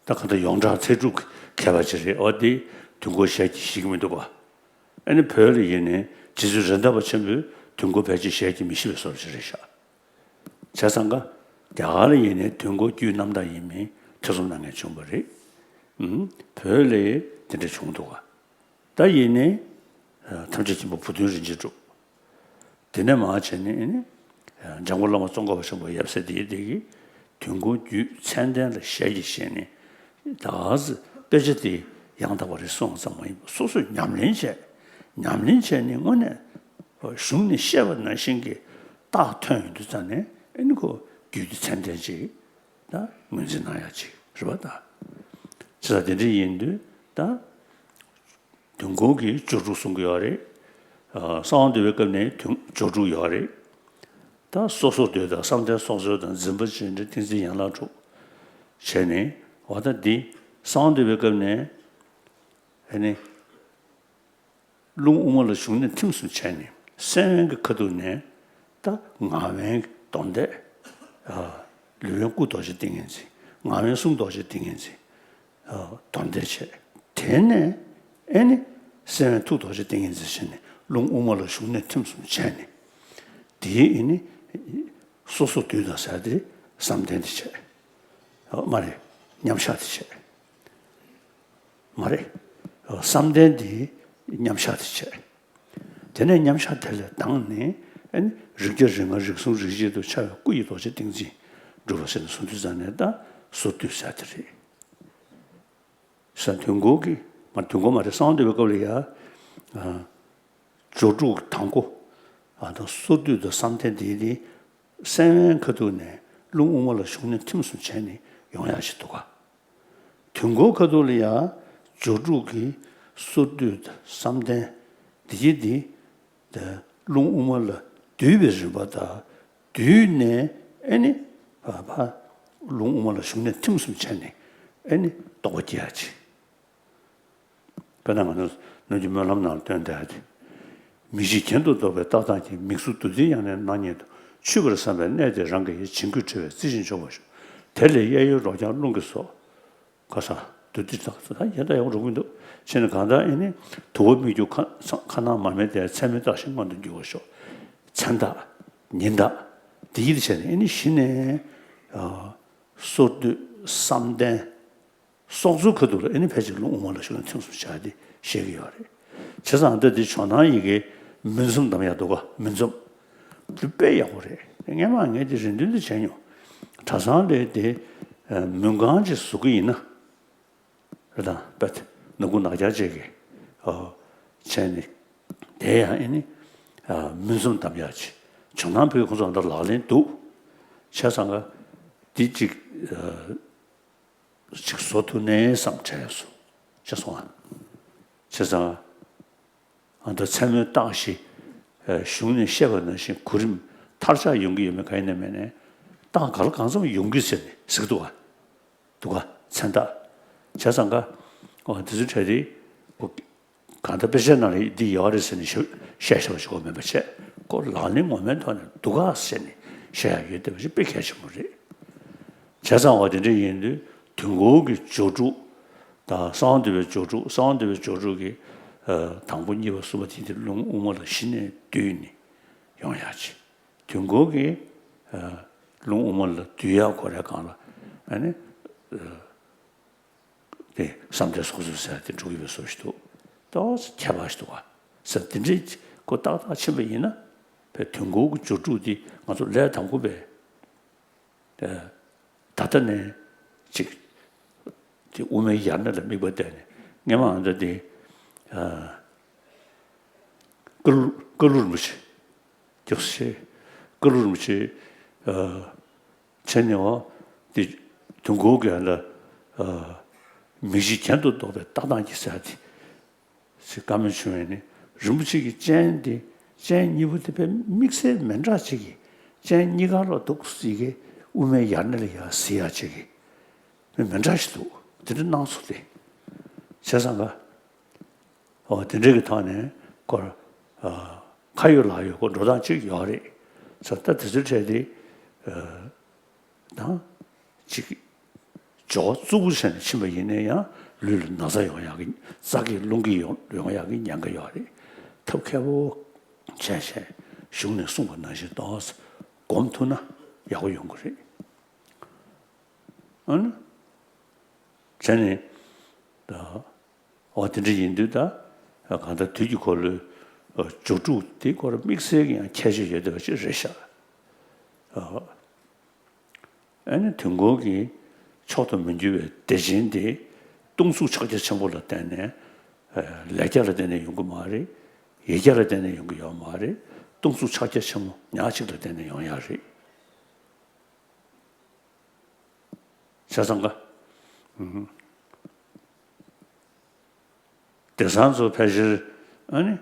ད་ག་ད་ཡོངས་གྲགས་ཚེ་སྒྲུབ་མཁས་པ་ཅིག་རེད། ཨོ་དེ་དུས་འཁོར་ཞལ་གྱིས་བཞེས་ཀྱི་མི་འདུག་ག་ཨ་ནི་བོད་ལ་ཡིན་ནའི་རྗེ་བཙུན་རེད་མདའ་བ་ཆེན་པོས་དུས་འཁོར་ཕལ་ཆེར་ཞལ་གྱིས་མི་བཞེས་པའི་བཟོ་འདྲ་ཅིག་རེད་ཤག་བྱས་ཙང་ཀ་རྒྱ་གར་ལ་ཡིན་ནའི་དུས་འཁོར་རྒྱུད་རྣམ་དག་ཡིན་མིན་ཐེ་ཚོམ་གནང་མཁན་བྱུང་བ་རེད། ཨུམ། བོད་ལ་དེ་འདྲ་བྱུང་འདུག་ག་ད་ཡིན་ནའི། ཐམས་ཅད་མཁྱེན་པ་བུ་སྟོན་རིན་ཆེན་གྲུབ། དེ་ནས་མར་བྱས་ནས་ཨ་ནི། འཇམ་མགོན་བླ་མ་ཙོང་ཁ་པ་ཆེན་པོ་ཡབ་སྲས་དེའི་དེ་གིས་དུས་འཁོར་རྒྱུད་མཚན་ལྡན་ལ་ཞལ་གྱིས་བཞེས་ནས། ད་ག་ཟེ་དཔེ་ཆ་དེ་ཡང་དག་པ་རེད་གསུངས་ཙམ་མ་ཡིན་པར་སོ་སོས་ཉམས་ལེན་བྱས། ཉམས་ལེན་བྱས་ནས་དངོས་གནས་གཞུང་ནས་བཤད་པ་ནང་བཞིན་གྱི་རྟགས་ཐོན་ཡོང་དུས་ཙང་ནས་ཨ་ནི་ཁོ་རྒྱུད་སྡེ་མཚན་ལྡན་ཅིག་ད་ངོས་འཛིན་གནང་ཡག་ཅིག་རེད་པ་ད། བྱས་ཙང་དེ་འདྲ་ཡིན་དུས་ད། དུས་འཁོར་གྱི་སྦྱོར་དྲུག་གསུང་གི་ཡོད་རེད། ཨ། གསང་བ་འདུས་པའི་སྐབས་ནས་དུས་སྦྱོར་དྲུག་ཡོད་རེད། ད་སོ་སོར་སྡུད་དང་བསམ་གཏན་སྲོག་རྩོལ་དང་འཛིན་པ་བྱེད་འབྲེལ་ཏིང་འཛིན་ཡན་ལག་དྲུག་བྱས་ནས་འོ་ད་འདི་གསང་བ་འདུས་པའི་སྐབས་ནས་ཨ་ནི་རླུང་དབུ་མ་ལ་ཞུགས་ནས་ཐིམ་གསུམ་བྱས་ནས་སེམས་དབེན་གྱི་ཁ་ཐུག་ནས་ད་ངག་དབེན་གྱི་མདོར་བསྡུས། ཨ། ལུས་དབེན་སྐུ་རྡོ་རྗེ་ཏིང་ངེ་འཛིན། ངག་དབེན་གསུང་རྡོ་རྗེ་ཏིང་ངེ་འཛིན། མདོར་བསྡུས་བྱས། དེ་ནས་ཨེ་ནི་སེམས་དབེན་ཐུགས་རྡོ་རྗེ་ཏིང་ངེ་འཛིན་བྱས་ནས་རླུང་དབུ་མ་ལ་ཞུགས་ནས་ཐིམ་གསུམ་བྱས་ནས། དེའི་ཨེ་ནི་སོ་སོར་སྡུད་དང་ཟེར་དེ་བསམ་གཏན་དེ་བྱས། མ་རེད། མཉམ་བཞག་དེ་བྱས། མ་རེད། བསམ་གཏན་དེ་མཉམ་བཞག་དེ་བྱས། དེ་ནས་མཉམ་བཞག་དེ་ལས་ལྡང་ནས་ཨེ་ནི་རིགས་བརྒྱ་རིགས་ལྔ་རིགས་གསུམ་རིགས་བརྒྱད་དུ་འཆར་བའི་སྐུ་ཡི་རྡོ་རྗེ་ཏིང་འཛིན་འགྲུབ་པ་ཟེར་ནས་གསུང་དུས་ཙང་ནས་ད་སོར་སྡུད་ཟེར་དེ་རེད། ས་དུས་འཁོར་གྱི། མ་དུས་འཁོར་མ་རེད། གསང་བ་འདུས་པའི་སྐབས་ལ་ཡ། ཨ། སྦྱོར་དྲུག་དང་པོ། ཨ། ད་སོར་སྡུད་དང་བསམ་གཏན་དེ་ནི་སེམས་དབེན་ཁ་ཐུག་ནས་རླུང་དབུ་མ་ལ་ཞུགས་ནས་ཐིམ་གསུམ་བྱས་ནས་ཡོང་ཡག་ཞིག་འདུག་ག་དུས་འཁོར་ཁ་ཐུག་ལ་ཡ་སྦྱོར་དྲུག་གི་སོར་སྡུད་དང་བསམ་གཏན་དེ་གྱིས་དེ། དེ་རླུང་དབུ་མ་ལ་སྡུད་པའི་རིམ་པ་དང་བསྡུས་ནས་ཨེ་ནི་ཕ་ཕ་རླུང་དབུ་མ་ལ་ཞུགས་ནས་ཐིམ་གསུམ་བྱས་ནས་ཨེ་ནི་རྟོགས་པ་སྐྱེ་ཡག་ཅིག་དཔེར་ན་ང་ཚོ་ནམ་རྒྱུན་སྨོན་ལམ་ནང་ལ་བཏོན་བསྡད་དེ། མི་ཤེས་གྱེན་དུ་ལྡོག་པའི་རྟགས་དང་གཅིག་མིག་ཟུར་རྡུལ་ཚོན་ཡང་ནས་སྣང་ཉིད་དུ། ཆུད་པར་བསམ་པའི་གནད་དེ་རང་གི་ཡིད། བྱིང་རྒོད་བྲལ་བའི་རྩི་ཤིང་འཇོམས་པར་ཤོག་དེ་ལས་གཡས་གཡོན་རོ་རྐྱང་རླུང་གིས་གསོ། ཁ་ས་དུ་ཏི་ཏག་ས་ད་ཡན་ད་ཡོང་རུང་མི་འདུག་ཕྱིན་ནས་གང་ལྟར་ཨེ་ནི་དུ་བ་སྨིག་རྒྱུ་ཁ་ཁ་ནང་མ་མེད་དེ་མཚན་མོའི་རྟགས་ཤིག་མངོན་དུ་འགྱུར་བར་ཤོག་མཚན་རྟགས་ཉིན་རྟགས་དེ་ཡིད་བྱས་ནས་ཨེ་ནི་གཞི་ནས་སོར་སྡུད་བསམ་གཏན་སྲོག་རྩོལ་ཁ་ཐུག་ལ་ཨེ་ནི་ཕལ་ཆེར་རླུང་དབུ་མ་ལ་ཞུགས་ནས་ཐིམ་གསུམ་བྱ་དེ་བཤད་ཀྱི་ཡོད་རེད། བྱས་ཙང་ད་འདི་ཇོ་ནང་ཡི་གེ་མུན་འཇོམས་གདམས་ཡག་འདུག་ག་མུན་འཇོམས་འདི་དཔེ་ཡག་པོ་རེད། སྔན་མ་ངས་འདི་རེ་འདུན་འདི་བྱས་མྱོང་། གྲྭ་ཚང་ལས་དེ་མུན་ཁང་ཅིག་བཟོ་གི་ཡིན་ན། རེད་དང་པད་ནག་ཁུང་ནག་རྐྱང་བཅས་ཀྱི་ཨོ་བྱས་ནས་དེ་ཡང་ཨེ་ནི་མུན་འཇོམས་གདམས་ཡག་ཅིག་ཇོ་ནང་བོད་ཁོང་ཚོ་འདི་ལག་ལེན་འདུག་བྱས་ཙང་ག་འདི་གཅིག་གཅིག་བཟོ་ཐུབ་ནས་བསམ་དྲན་སོང་། བྱས་སོང་ཨ། བྱས་ཙང་། ཨ་ད་མཚན་མོའི་རྟགས་ཤིག་གཞུང་ནས་བཤད་པ་ནང་བཞིན་གོ་རིམ་མཐར་ཆགས་ཡོང་གི་ཡོད་མེད་གང་ཡིན་ནའི་མིན་ནའི། རྟགས་ག་ལ་གང་འཚམ་ཡོང་གི་ཟེར་ནས་ཟེར་གི་འདུག་ག་འདུག་ག་མཚན་རྟགས། བྱས་ཙང་ཀ་འོ་དེ་ཚོའི་གྲས་དེ་འོ་གང་ལྟར་དཔེ་ཆའི་ནང་ལ་འདི་ཡོད་རེད་ཟེར་ནས་ཞུ་བཤད་བཞག་པ་ཞིག་གོ་མེད་པ་བྱས་ཁོ་ལག་ལེན་ངོ་མའི་ཐོག་ནས་འདུག་ག་ཟེར་ནས་བཤད་ཡ་ཡོད་བསྡད་པ་ཞིག་དཔེ་གལ་ཆེན་པོ་རེད། བྱས་ཙང་འོ་དེ་འདྲ་ཡིན་དུས་དུས་འཁོར་གྱི་སྦྱོར་དྲུག་དང་གསང་བ་འདུས་པའི་སྦྱོར་དྲུག་གསང་བ་འདུས་པའི་སྦྱོར་དྲུག་གི་དང་པོ་གཉིས་པ་གསུམ་པ་དེ་དེ་རླུང་དབུ་མ་ལ་གཞི་ནས་བསྡུས་ནས་ཡོང་ཡ་ཅིག་དུས་འཁོར་གྱི་ཨ་རླུང་དབུ་མ་ལ་བསྡུ་ཡག་ཁོ་རའི་སྒང་ལ་ཨ་ནི་ཨ་དེ་བསམ་གཏན་སོ་སོ་ཟེར་ཡ་དེ་འགྲོ་གི་ཡོད་པའི་བཟོ་ཞིག་འདུག་ཏོག་ཙམ་ཁྱད་པར་ཞིག་འདུག་ག་ཟེར་དེ་འདྲའི་ཁོ་ཏག་ཏག་ཕྱིན་པ་ཡིན་ན་བས་དུས་འཁོར་གྱི་སྦྱོར་དྲུག་དེ་ང་ཚོ་ལས་དང་པོ་པས་ད་ལྟ་ནས་ཅིག་དེ་དབུ་མའི་ཡར་སྣེ་ལ་དམིགས་པ་གཏད་ནས་སྔས་མ་ཨ་མདའ་དེ་ཀ་ལུ་ཀ་ལུ་རིན་པོ་ཆེ། སྐྱོབ་སེ། ཀ་ལུ་རིན་པོ་ཆེ། ཨ་བྱས་ནས་འོ། དེ་དུས་འཁོར་གྱི་ལ་ཨ་མིག་བཞི་གྱེན་དུ་ལྡོག་པའི་ལྟ་སྟངས་ཀྱི་ཟེར་དེ། ཞེས་བཀའ་མོལ་བྱུང་བས་ནི་རིན་པོ་ཆེ་གི་སྤྱན་དེ་སྤྱན་གཉིས་པོ་དེ་དཔེ་དམིགས་བསལ་མི་འདྲ་ཅིག་གི་སྤྱན་གཉིས་ཀ་ལ་འདུག་སྲིད་ཀྱི་དབུ་མའི་ཡར་སྣེ་ལ་ཡར་གཟིགས་ཡ་ཅིག་གི་མི་འདྲ་ཞིག་འདུག་དེ་འདྲ་གནང་སོང་སྟེ། བྱས་ཙང་ཀ་འོ་དེ་འདྲ་གི་ཐོག་ནས་ཁོ་ཨ་ཁ་ཡོད་ལག་ཡོད་ཁོ་འགྲོ་སྟངས་གཅིག་ཡོད་རེད། ས་ད་དེ་ཚོའི་གྲས་དེ་ཨ་དང་གཅིག་སྦྱོར་བ་རྩུབ་པོ་བྱས་ནས་ཕྱིན་པ་ཡིན་ན་ཡང་ལུས་ལ་ན་ཚ་ཡོང་ཡག་གི་རྩ་སྐྱེས་རླུང་སྐྱེས་ཡོང་ཡོང་ཡག་གི་ཉེན་ཁ་ཡོད་རེད། ཐབས་མཁས་པོ་བྱས་བྱས་གཞུང་ནས་གསུངས་པ་ནང་བཞིན་ཏོག་ཙམ་སྒོམ་ཐུབ་ན་ཡག་པོ་ཡོང་གི་རེད། ཨ་ནི། བྱས་ནས། ད། འོ་དེ་འདྲ་ཡིན་དུས་ད། གང་ལྟར་དུས་ཀྱི་འཁོར་ལོའི་སྦྱོར་དྲུག་དེ་ཁོ་རང་དམིགས་བསལ་གྱི་ཡང་ཁྱད་ཆོས་ཡོད་བསྡད་པ་ཅིག་རེད་ཤག་ཨ་ནི་དུས་འཁོར་གྱི་མཆོག་ཏུ་མི་འགྱུར་བའི་བདེ་ཆེན་དེ་སྟོང་ཚུགས་ཕྱག་རྒྱ་ཆེན་པོ་ལ་བརྟེན་ནས། ལས་རྒྱ་ལ་བརྟེན་ནས་ཡོང་གི་མ་རེད། ཡིག་རྒྱ་ལ་བརྟེན་ནས་ཡོང་གི་ཡོད་མ་རེད། སྟོང་ཚུགས་ཕྱག་རྒྱ་ཆེན་པོ་ཉག་གཅིག་ལ་བརྟེན་ནས་ཡོང་ཡག་རེད། བྱས་ཙང་ཀ་དེང་སང་ཚོ་ཕལ་ཆེར་ཨ་ནི་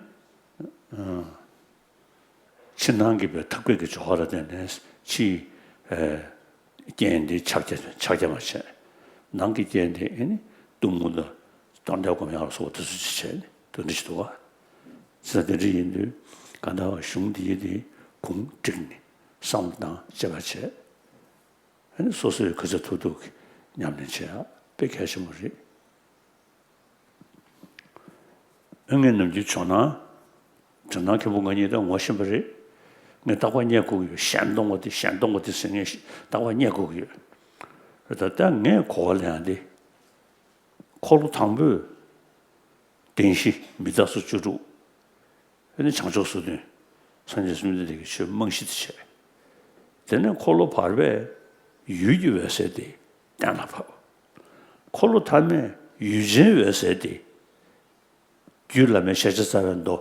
ཕྱི་ནང་གི་བའི་ཐབས་མཁས་ཀྱི་སྦྱོར་བ་ལ་བརྟེན་ནས་ཕྱིའི་རྐྱེན་འདི་ཕྱག་རྒྱ་ཕྱག་རྒྱ་མ་བྱས། ནང་གི་རྐྱེན་འདི་ཨ་ནི་གཏུམ་མོ་དང་གཏོར་འདྲེ་སྒོམ་ཡག་ལ་སོགས་པ་དེ་ཚོ་ཅིག་བྱས་ནས་དོན་འདི་ཞིག་འདུག་ག་ས་དེ་འདྲ་ཡིན་དུས་གང་ལྟར་གཞུང་འདི་ཡི་དེ་གུང་བསྒྲིགས་ནས་བསམ་བློ་དང་དཔྱད་པ་བྱས། ཨ་ནི་སོ་སོའི་ག་ཚོད་ཐུབ་ཐུབ་ཀྱི་ཉམས་ལེན་བྱེད་ཡག་དཔེ་གལ་ཆེན་པོ་རེད། ཨ་ངས་ནམ་རྒྱུན་ཇོ་ནང་ཇོ་ནང་མཁན་པོ་ང་གཉིས་ད་ངོ་ཤེས་པ་རེད། ངས་རྟག་པར་བསྙད་བཀུར་གྱི་ཡོད། གཞན་སྟོང་པ་དེ་གཞན་སྟོང་པ་དེ་ཟེར་ངས་རྟག་པར་བསྙད་བཀུར་གྱི་ཡོད། ད་ལྟ་ངས་གོ་བ་ལེན་ཡག་འདི། འཁོར་ལོ་དང་པོས་བདེན་བཞི་མི་རྟག་སོགས་བཅུ་དྲུག་ཨ་ནི་བྱང་ཕྱོགས་སོ་བདུན། སངས་རྒྱས་བཅོམ་ལྡན་འདས་ཀྱི་ཆོས་རྨང་གཞི་དེ་བྱས། དེ་ནས་འཁོར་ལོ་བར་པས་ཡུལ་གྱི་འོད་གསལ་དེ་གཏན་ལ་ཕབ། འཁོར་ལོ་ཐ་མས་ཡུལ་ཅན་འོད་གསལ་དེ། རྒྱུད་བླ་མའི་ཤེས་བྱ་རྩ་བའི་མདོ།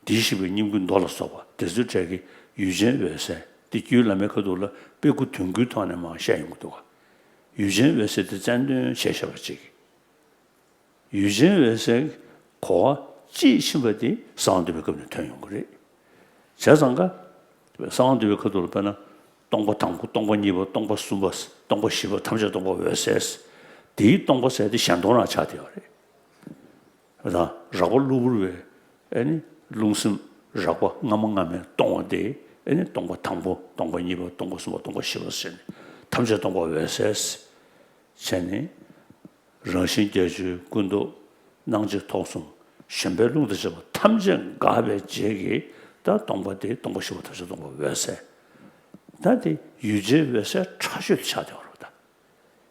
དེའི་ཞིག་པའི་སྙིང་པོའི་མདོ་ལ་སོགས་པ་དེ་ཚོའི་གྲས་ཀྱི་ཡུལ་ཅན་འོད་གསལ་དེ་རྒྱུད་བླ་མའི་ཁ་ཐུག་ལ་དཔེ་དགུ་དོན་དགུའི་ཐོག་ནས་མར་བཤད་ཡོང་གི་འདུག་ག་ཡུལ་ཅན་འོད་གསལ་དེ་རྩལ་འདོན་བྱས་བཞག་པ་ཅིག་ཡུལ་ཅན་འོད་གསལ་གོ་བ་དཔྱིས་ཕྱིན་པ་དེ་གསང་བ་འདུས་པའི་སྐབས་ནས་ཐོན་ཡོང་གི་རེད། བྱས་ཙང་ཀ་གསང་བ་འདུས་པའི་ཁ་ཐུག་ལ་དཔེར་ན་སྟོང་པ་དང་པོ་སྟོང་པ་གཉིས་པ་སྟོང་པ་གསུམ་པ་སྟོང་པ་བཞི་པ་ཐམས་ཅད་སྟོང་པ་འོད་གསལ། དེའི་སྟོང་པ་ཟེར་དེ་གཞན་སྟོང་རང་ཆགས་བསྡད་ཡོད་རེད། དང་རགས་པ་གློ་བུར་བའི་ཨེ་ནི་རླུང་སེམས་རགས་པ་སྔ་མ་སྔ་མས་སྟོང་བ་དེ་ཨེ་ནི་སྟོང་པ་དང་པོ་སྟོང་པ་གཉིས་པ་སྟོང་པ་གསུམ་པ་སྟོང་པ་བཞི་པ་ཟེར་ནས་ཐམས་ཅད་སྟོང་པ་འོད་གསལ་བྱས་ནས། རང་བཞིན་རྒྱ་ཆེའི་ཀུན་རྟོག་སྣང་མཆེད་ཐོག་གསུམ་གཞན་པའི་རླུང་དང་བཅས་པ་ཐམས་ཅད་འགགས་པའི་རྗེས་ཀྱི་ད་སྟོང་པ་དེ་སྟོང་པ་བཞི་པ་ཐམས་ཅད་སྟོང་པ་འོད་གསལ། ད་དེ་ཡུལ་ཅན་འོད་གསལ་ཕྲ་ཤོས་དེ་ཆགས་བསྡད་པ་རེད་ད།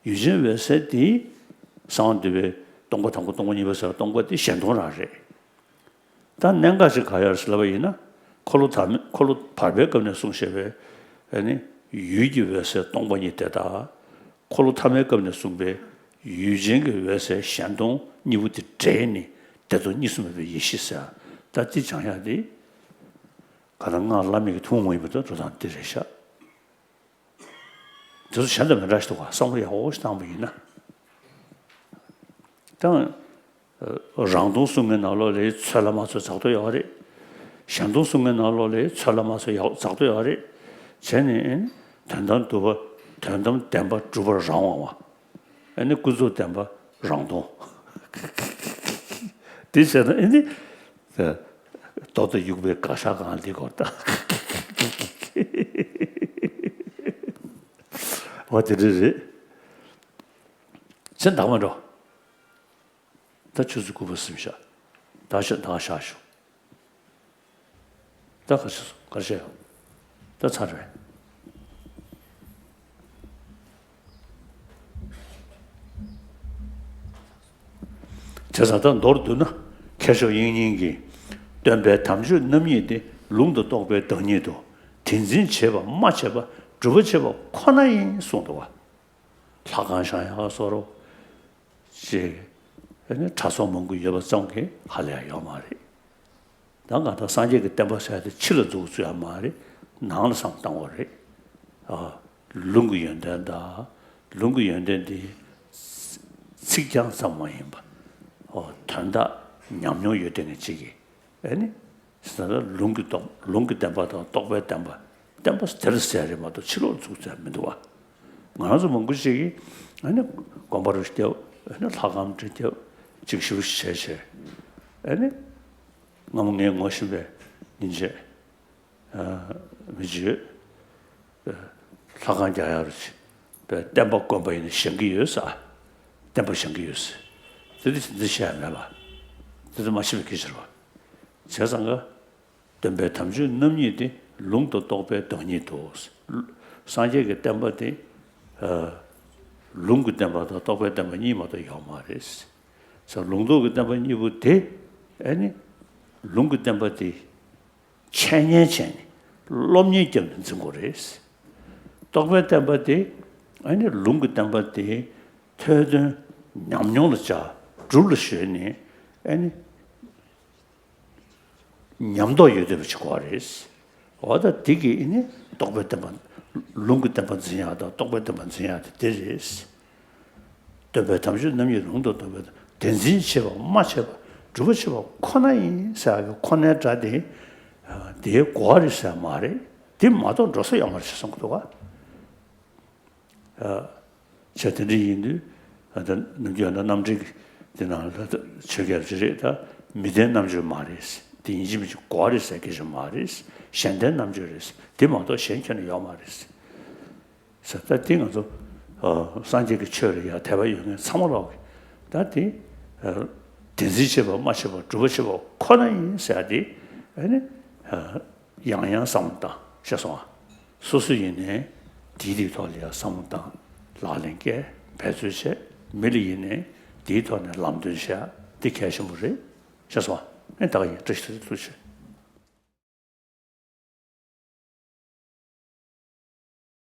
ཡུལ་ཅན་འོད་གསལ་དེ་གསང་བ་འདུས་པའི་སྟོང་པ་དང་པོ་སྟོང་པ་གཉིས་པ་ཟེར་བ་སྟོང་པ་དེ་གཞན་སྟོང་རང་རེད། ད་གནད་འགག་ཅིག་ག་ཡོད་རེད་ལབ་པ་ཡིན་ན། འཁོར་ལོ་དང་འཁོར་ལོ་བར་པའི་སྐབས་ནས་གསུངས་བཞག་པའི་ཨ་ནི་ཡུལ་གྱི་འོད་གསལ་སྟོང་པ་ཉིད་དེ་དག་འཁོར་ལོ་ཐ་མའི་སྐབས་ནས་གསུངས་པའི་ཡུལ་ཅན་གྱི་འོད་གསལ་གཞན་སྟོང་གཉིས་པོ་དེ་འདྲེས་ནས་བདེ་སྟོང་གཉིས་སུ་མེད་པའི་ཡེ་ཤེས་ཟེར། ད་འདི་སྦྱང་ཡག་དེ་ག་ད་སྔགས་བླ་མེད་ཀྱི་ཐུན་མོང་མ་ཡིན་པ་དང་འགྲོ་སྟངས་འདི་རེད་ཤག་དེ་ཚོ་གཞན་དང་མི་འདྲ་ཞིག་འདུག་ག་བསམ་བློ་ཡག་པོ་ཞིག་བཏང་པ་ཡིན་ན། ད་རང་སྟོང་གསུང་མཁན་ནང་ལོགས་ལ་ཚོད་ལ་མ་ཚོད་འཛག་འདོད་ཡོད་རེད། གཞན་སྟོང་གསུང་མཁན་ནང་ལོགས་ལ་ཚོད་ལ་མ་ཚོད་ཡག་འཛག་འདོད་ཡོད་རེད། བྱས་ནས་ དོན་དམ་བསྡུ་བ། དོན་དམ་བདེན་པ་སྒྲུབ་པར་རང་དབང་བ། ཨ་ནི་ཀུན་རྫོབ་བདེན་པ་རང་སྟོང་། དེ་བྱས་ན་ཨ་ནི། རྡོ་དང་ཡུག་པའི་དགག་བཞག་གང་འདི་སྐོར་ད། འོ་དེ་འདྲ་རེད། ཚེ་འདག་མ་འགྲོ། ད་ཆུ་ཚོད་དགུ་པ་ཟིན་ཤག་ད་ཤ་ད་ཤ་ཤོག་ད་ག་ཆུ་ཚོད་ག་ཤ་ཡོད། ད་ཚར་རེད། བྱས་ཙང་ད་མདོར་བསྡུ་ན། མཁས་མཆོག་དབྱིག་གཉེན་གྱིས། སྟོན་པའི་དམ་ཆོས་རྣམ་གཉིས་ཏེ། ལུང་དང་རྟོགས་པའི་བདག་ཉིད་དོ། དེ་འཛིན་བྱེད་པ་མ་བྱས་པ། སྒྲུབ་པ་བྱེད་པ་ཁོ་ན་ཡིན་གསུངས་འདུག་བ། ལྷ་ཁང་བཞེངས་ཡག་བཟོ་རོགས། ཅེས། ཨ་ནི་གྲྭ་ཚང་མང་པོ་ཡོད་པ་ཙམ་གྱིས་ཧ་ལས་ཡག་ཡོད་མ་རེད། ད་ང་དང་སངས་རྒྱས་ཀྱི་བསྟན་པ་ཟེར་དེ་ཕྱི་ལ་འཛུགས་ཚུལ་ཡང་མ་རེད། ནང་ལ་བསམ་བཏང་བ་རེད། ཨ། ལུང་གི་ཡོན་ཏན་དང་། ལུང་གི་ཡོན་ཏན་དེ་ཚིག་རྐྱང་ཙམ་མ་ཡིན་པ། ཨོ། དོན་དག་ཉམས་མྱོང་ཡོད་བསྡད་མཁན་ཅིག་གིས། ཨ་ནི། ཟེར་ན་ལུང་གི་རྟོགས། ལུང་གི་བདེན་པ་དང་རྟོགས་པའི་བདེན་པ། བསྟན་པ་དེར་ཟེར་རེད་མ་གཏོགས་ཕྱི་ལོགས་འཛུགས་ཚུལ་མི་འདུག་བ། ང་རང་ཚོ་མང་པོ་ཞིག་གིས། ཨ་ནི་དགོན་པ་རུ་སྐྱེལ། ཨ་ནི་ལྷ་ཁང་འདྲ་སྐྱེལ། ཅིག་ཞུ་བྱས་བྱས། ཨ་ནི། སྔ་མོ་ངས་ངོ་ཤེས་པའི་སྙིང་རྗེ། ཨ། མི་བརྗོད། ཨ། ལྷ་ཁང་རྒྱག་ཡག་རུ་ཆེ། བསྟན་པ་དཀོན་པ་ཡིན་ན་བཞེངས་ཀྱི་ཡོད་ས། བསྟན་པ་བཞེངས་ཀྱི་ཡོད་ས། དེ་དེ་འདི་བཤད་ཡ་མེད་པ། དེ་དེ་མ་ཤེས་པའི་སྐད་ཆ་རེད་པ། བྱས་ཙང་ཀ། སྟོན་པའི་དམ་ཆོས་རྣམ་གཉིས་ཏེ། ལུང་དང་རྟོགས་པའི་བདག་ཉིད་དོ། སངས་རྒྱས་ཀྱི་བསྟན་པ་དེ། ཨ། ལུང་གི་བསྟན་པ་དང་རྟོགས་པའི་བསྟན་པ་གཉིས་མ་གཏོགས་ཡོད་མ་རེད། ས། ལུང་རྟོགས་ཀྱི་བསྟན་པ་གཉིས་པོ་དེ། ཨ་ནི། ལུང་གི་བསྟན་པ་དེ། འཆད་ཉན་བྱས་ནས་སློབ་གཉེར་བརྒྱབ་ནས་འཛིན་དགོས་རེད། རྟོགས་པའི་བསྟན་པ་དེ། ཨ་ནི་ལུང་གི་བསྟན་པ་དེ་ཐོས་དོན་ཉམས་མྱོང་ལ་བྱ། སྒྲུབ་ལ་གཞོལ་ནས། ཨ་ནི་ཉམས་རྟོགས་ཡོད་བསྡད་པ་ཅིག་དགོས་རེད། འོ་ད་དེ་གིས་ཨ་ནི་རྟོགས་པའི་བསྟན་པ། ལུང་གི་བསྟན་པ་འཛིན་ཡག་དང་རྟོགས་པའི་བསྟན་པ་འཛིན་ཡག་དེ་དེ་རེད། སྟོན་པའི་དམ་ཆོས་རྣམ་གཉིས་ལུང་དང་རྟོགས་པའི། དེ་འཛིན་བྱེད་པ་མ་བྱས་པ། སྒྲུབ་པ་བྱེད་པ་ཁོ་ན་ཡིན་ཟེར་ཡག་གི་ཁོ་ནའི་སྒྲ་དེ། དེའི་གོ་བ་རེད་ཟེར་མ་རེད། དེ་མ་གཏོགས་འགྲོ་ས་ཡོད་མ་རེད་ཅེས་གསུང་གི་འདུག་ག་བྱས་དེ་འདྲ་ཡིན་དུས། ད་ནམ་རྒྱུན་ཡང་ན་རྣམ་འགྲེལ་གྱི་དེ་ནང་ལ་ཆོས་རྒྱལ་ཅི་རེད། ད་མི་ལྡན་རྣམ་དཔྱོད་མ་རེད། དེ་ཡིན་གཅིག་མིན་གཅིག་གོ་བ་རེད་ཟེར་སྐད་ཆ་མ་རེད། གཞན་ལྡན་རྣམ་དཔྱོད་རེད། དེ་མ་གཏོགས་གཞན་ཁྱོན་ནས་ཡོད་མ་རེད། ས། ད་དེ་ང་ཚོ། ཨ། སངས་རྒྱས་ཀྱི་ཆོས་ལ་ཡང་དད་པ་ཡོད་མཁན་ཚང་མ་ལོག་གི། ད་དེ། ཨ། དེ་འཛིན་བྱེད་པ་མ་བྱས་པ། སྒྲུབ་པ་བྱེད་པ་ཁོ་ན་ཡིན་ཟེར་ཡག་དེ། ཨ་ནི། ཨ། ཡང་ཡང་བསམ་བློ་བཏང་ཤེས་སོང་ཨ། སོ་སོ་ཡིན་ནའི་དེའི་དེའི་ཐོག་ལ་ཡང་བསམ་བློ་བཏང་། ལག་ལེན་བཀལ། འབད་རྩོལ་བྱས། མི་ལ་ཡིན་ནའི་དེའི་ཐོག་ནས་ལམ་སྟོན་བྱས། དེ་གལ་ཆེན་པོ་རེད། ཤེས་སོང་ཨ། ཨེ་ད་ག་ཡིན། བཀྲ་ཤིས་བདེ་ལེགས། ཐུགས་རྗེ་ཆེ།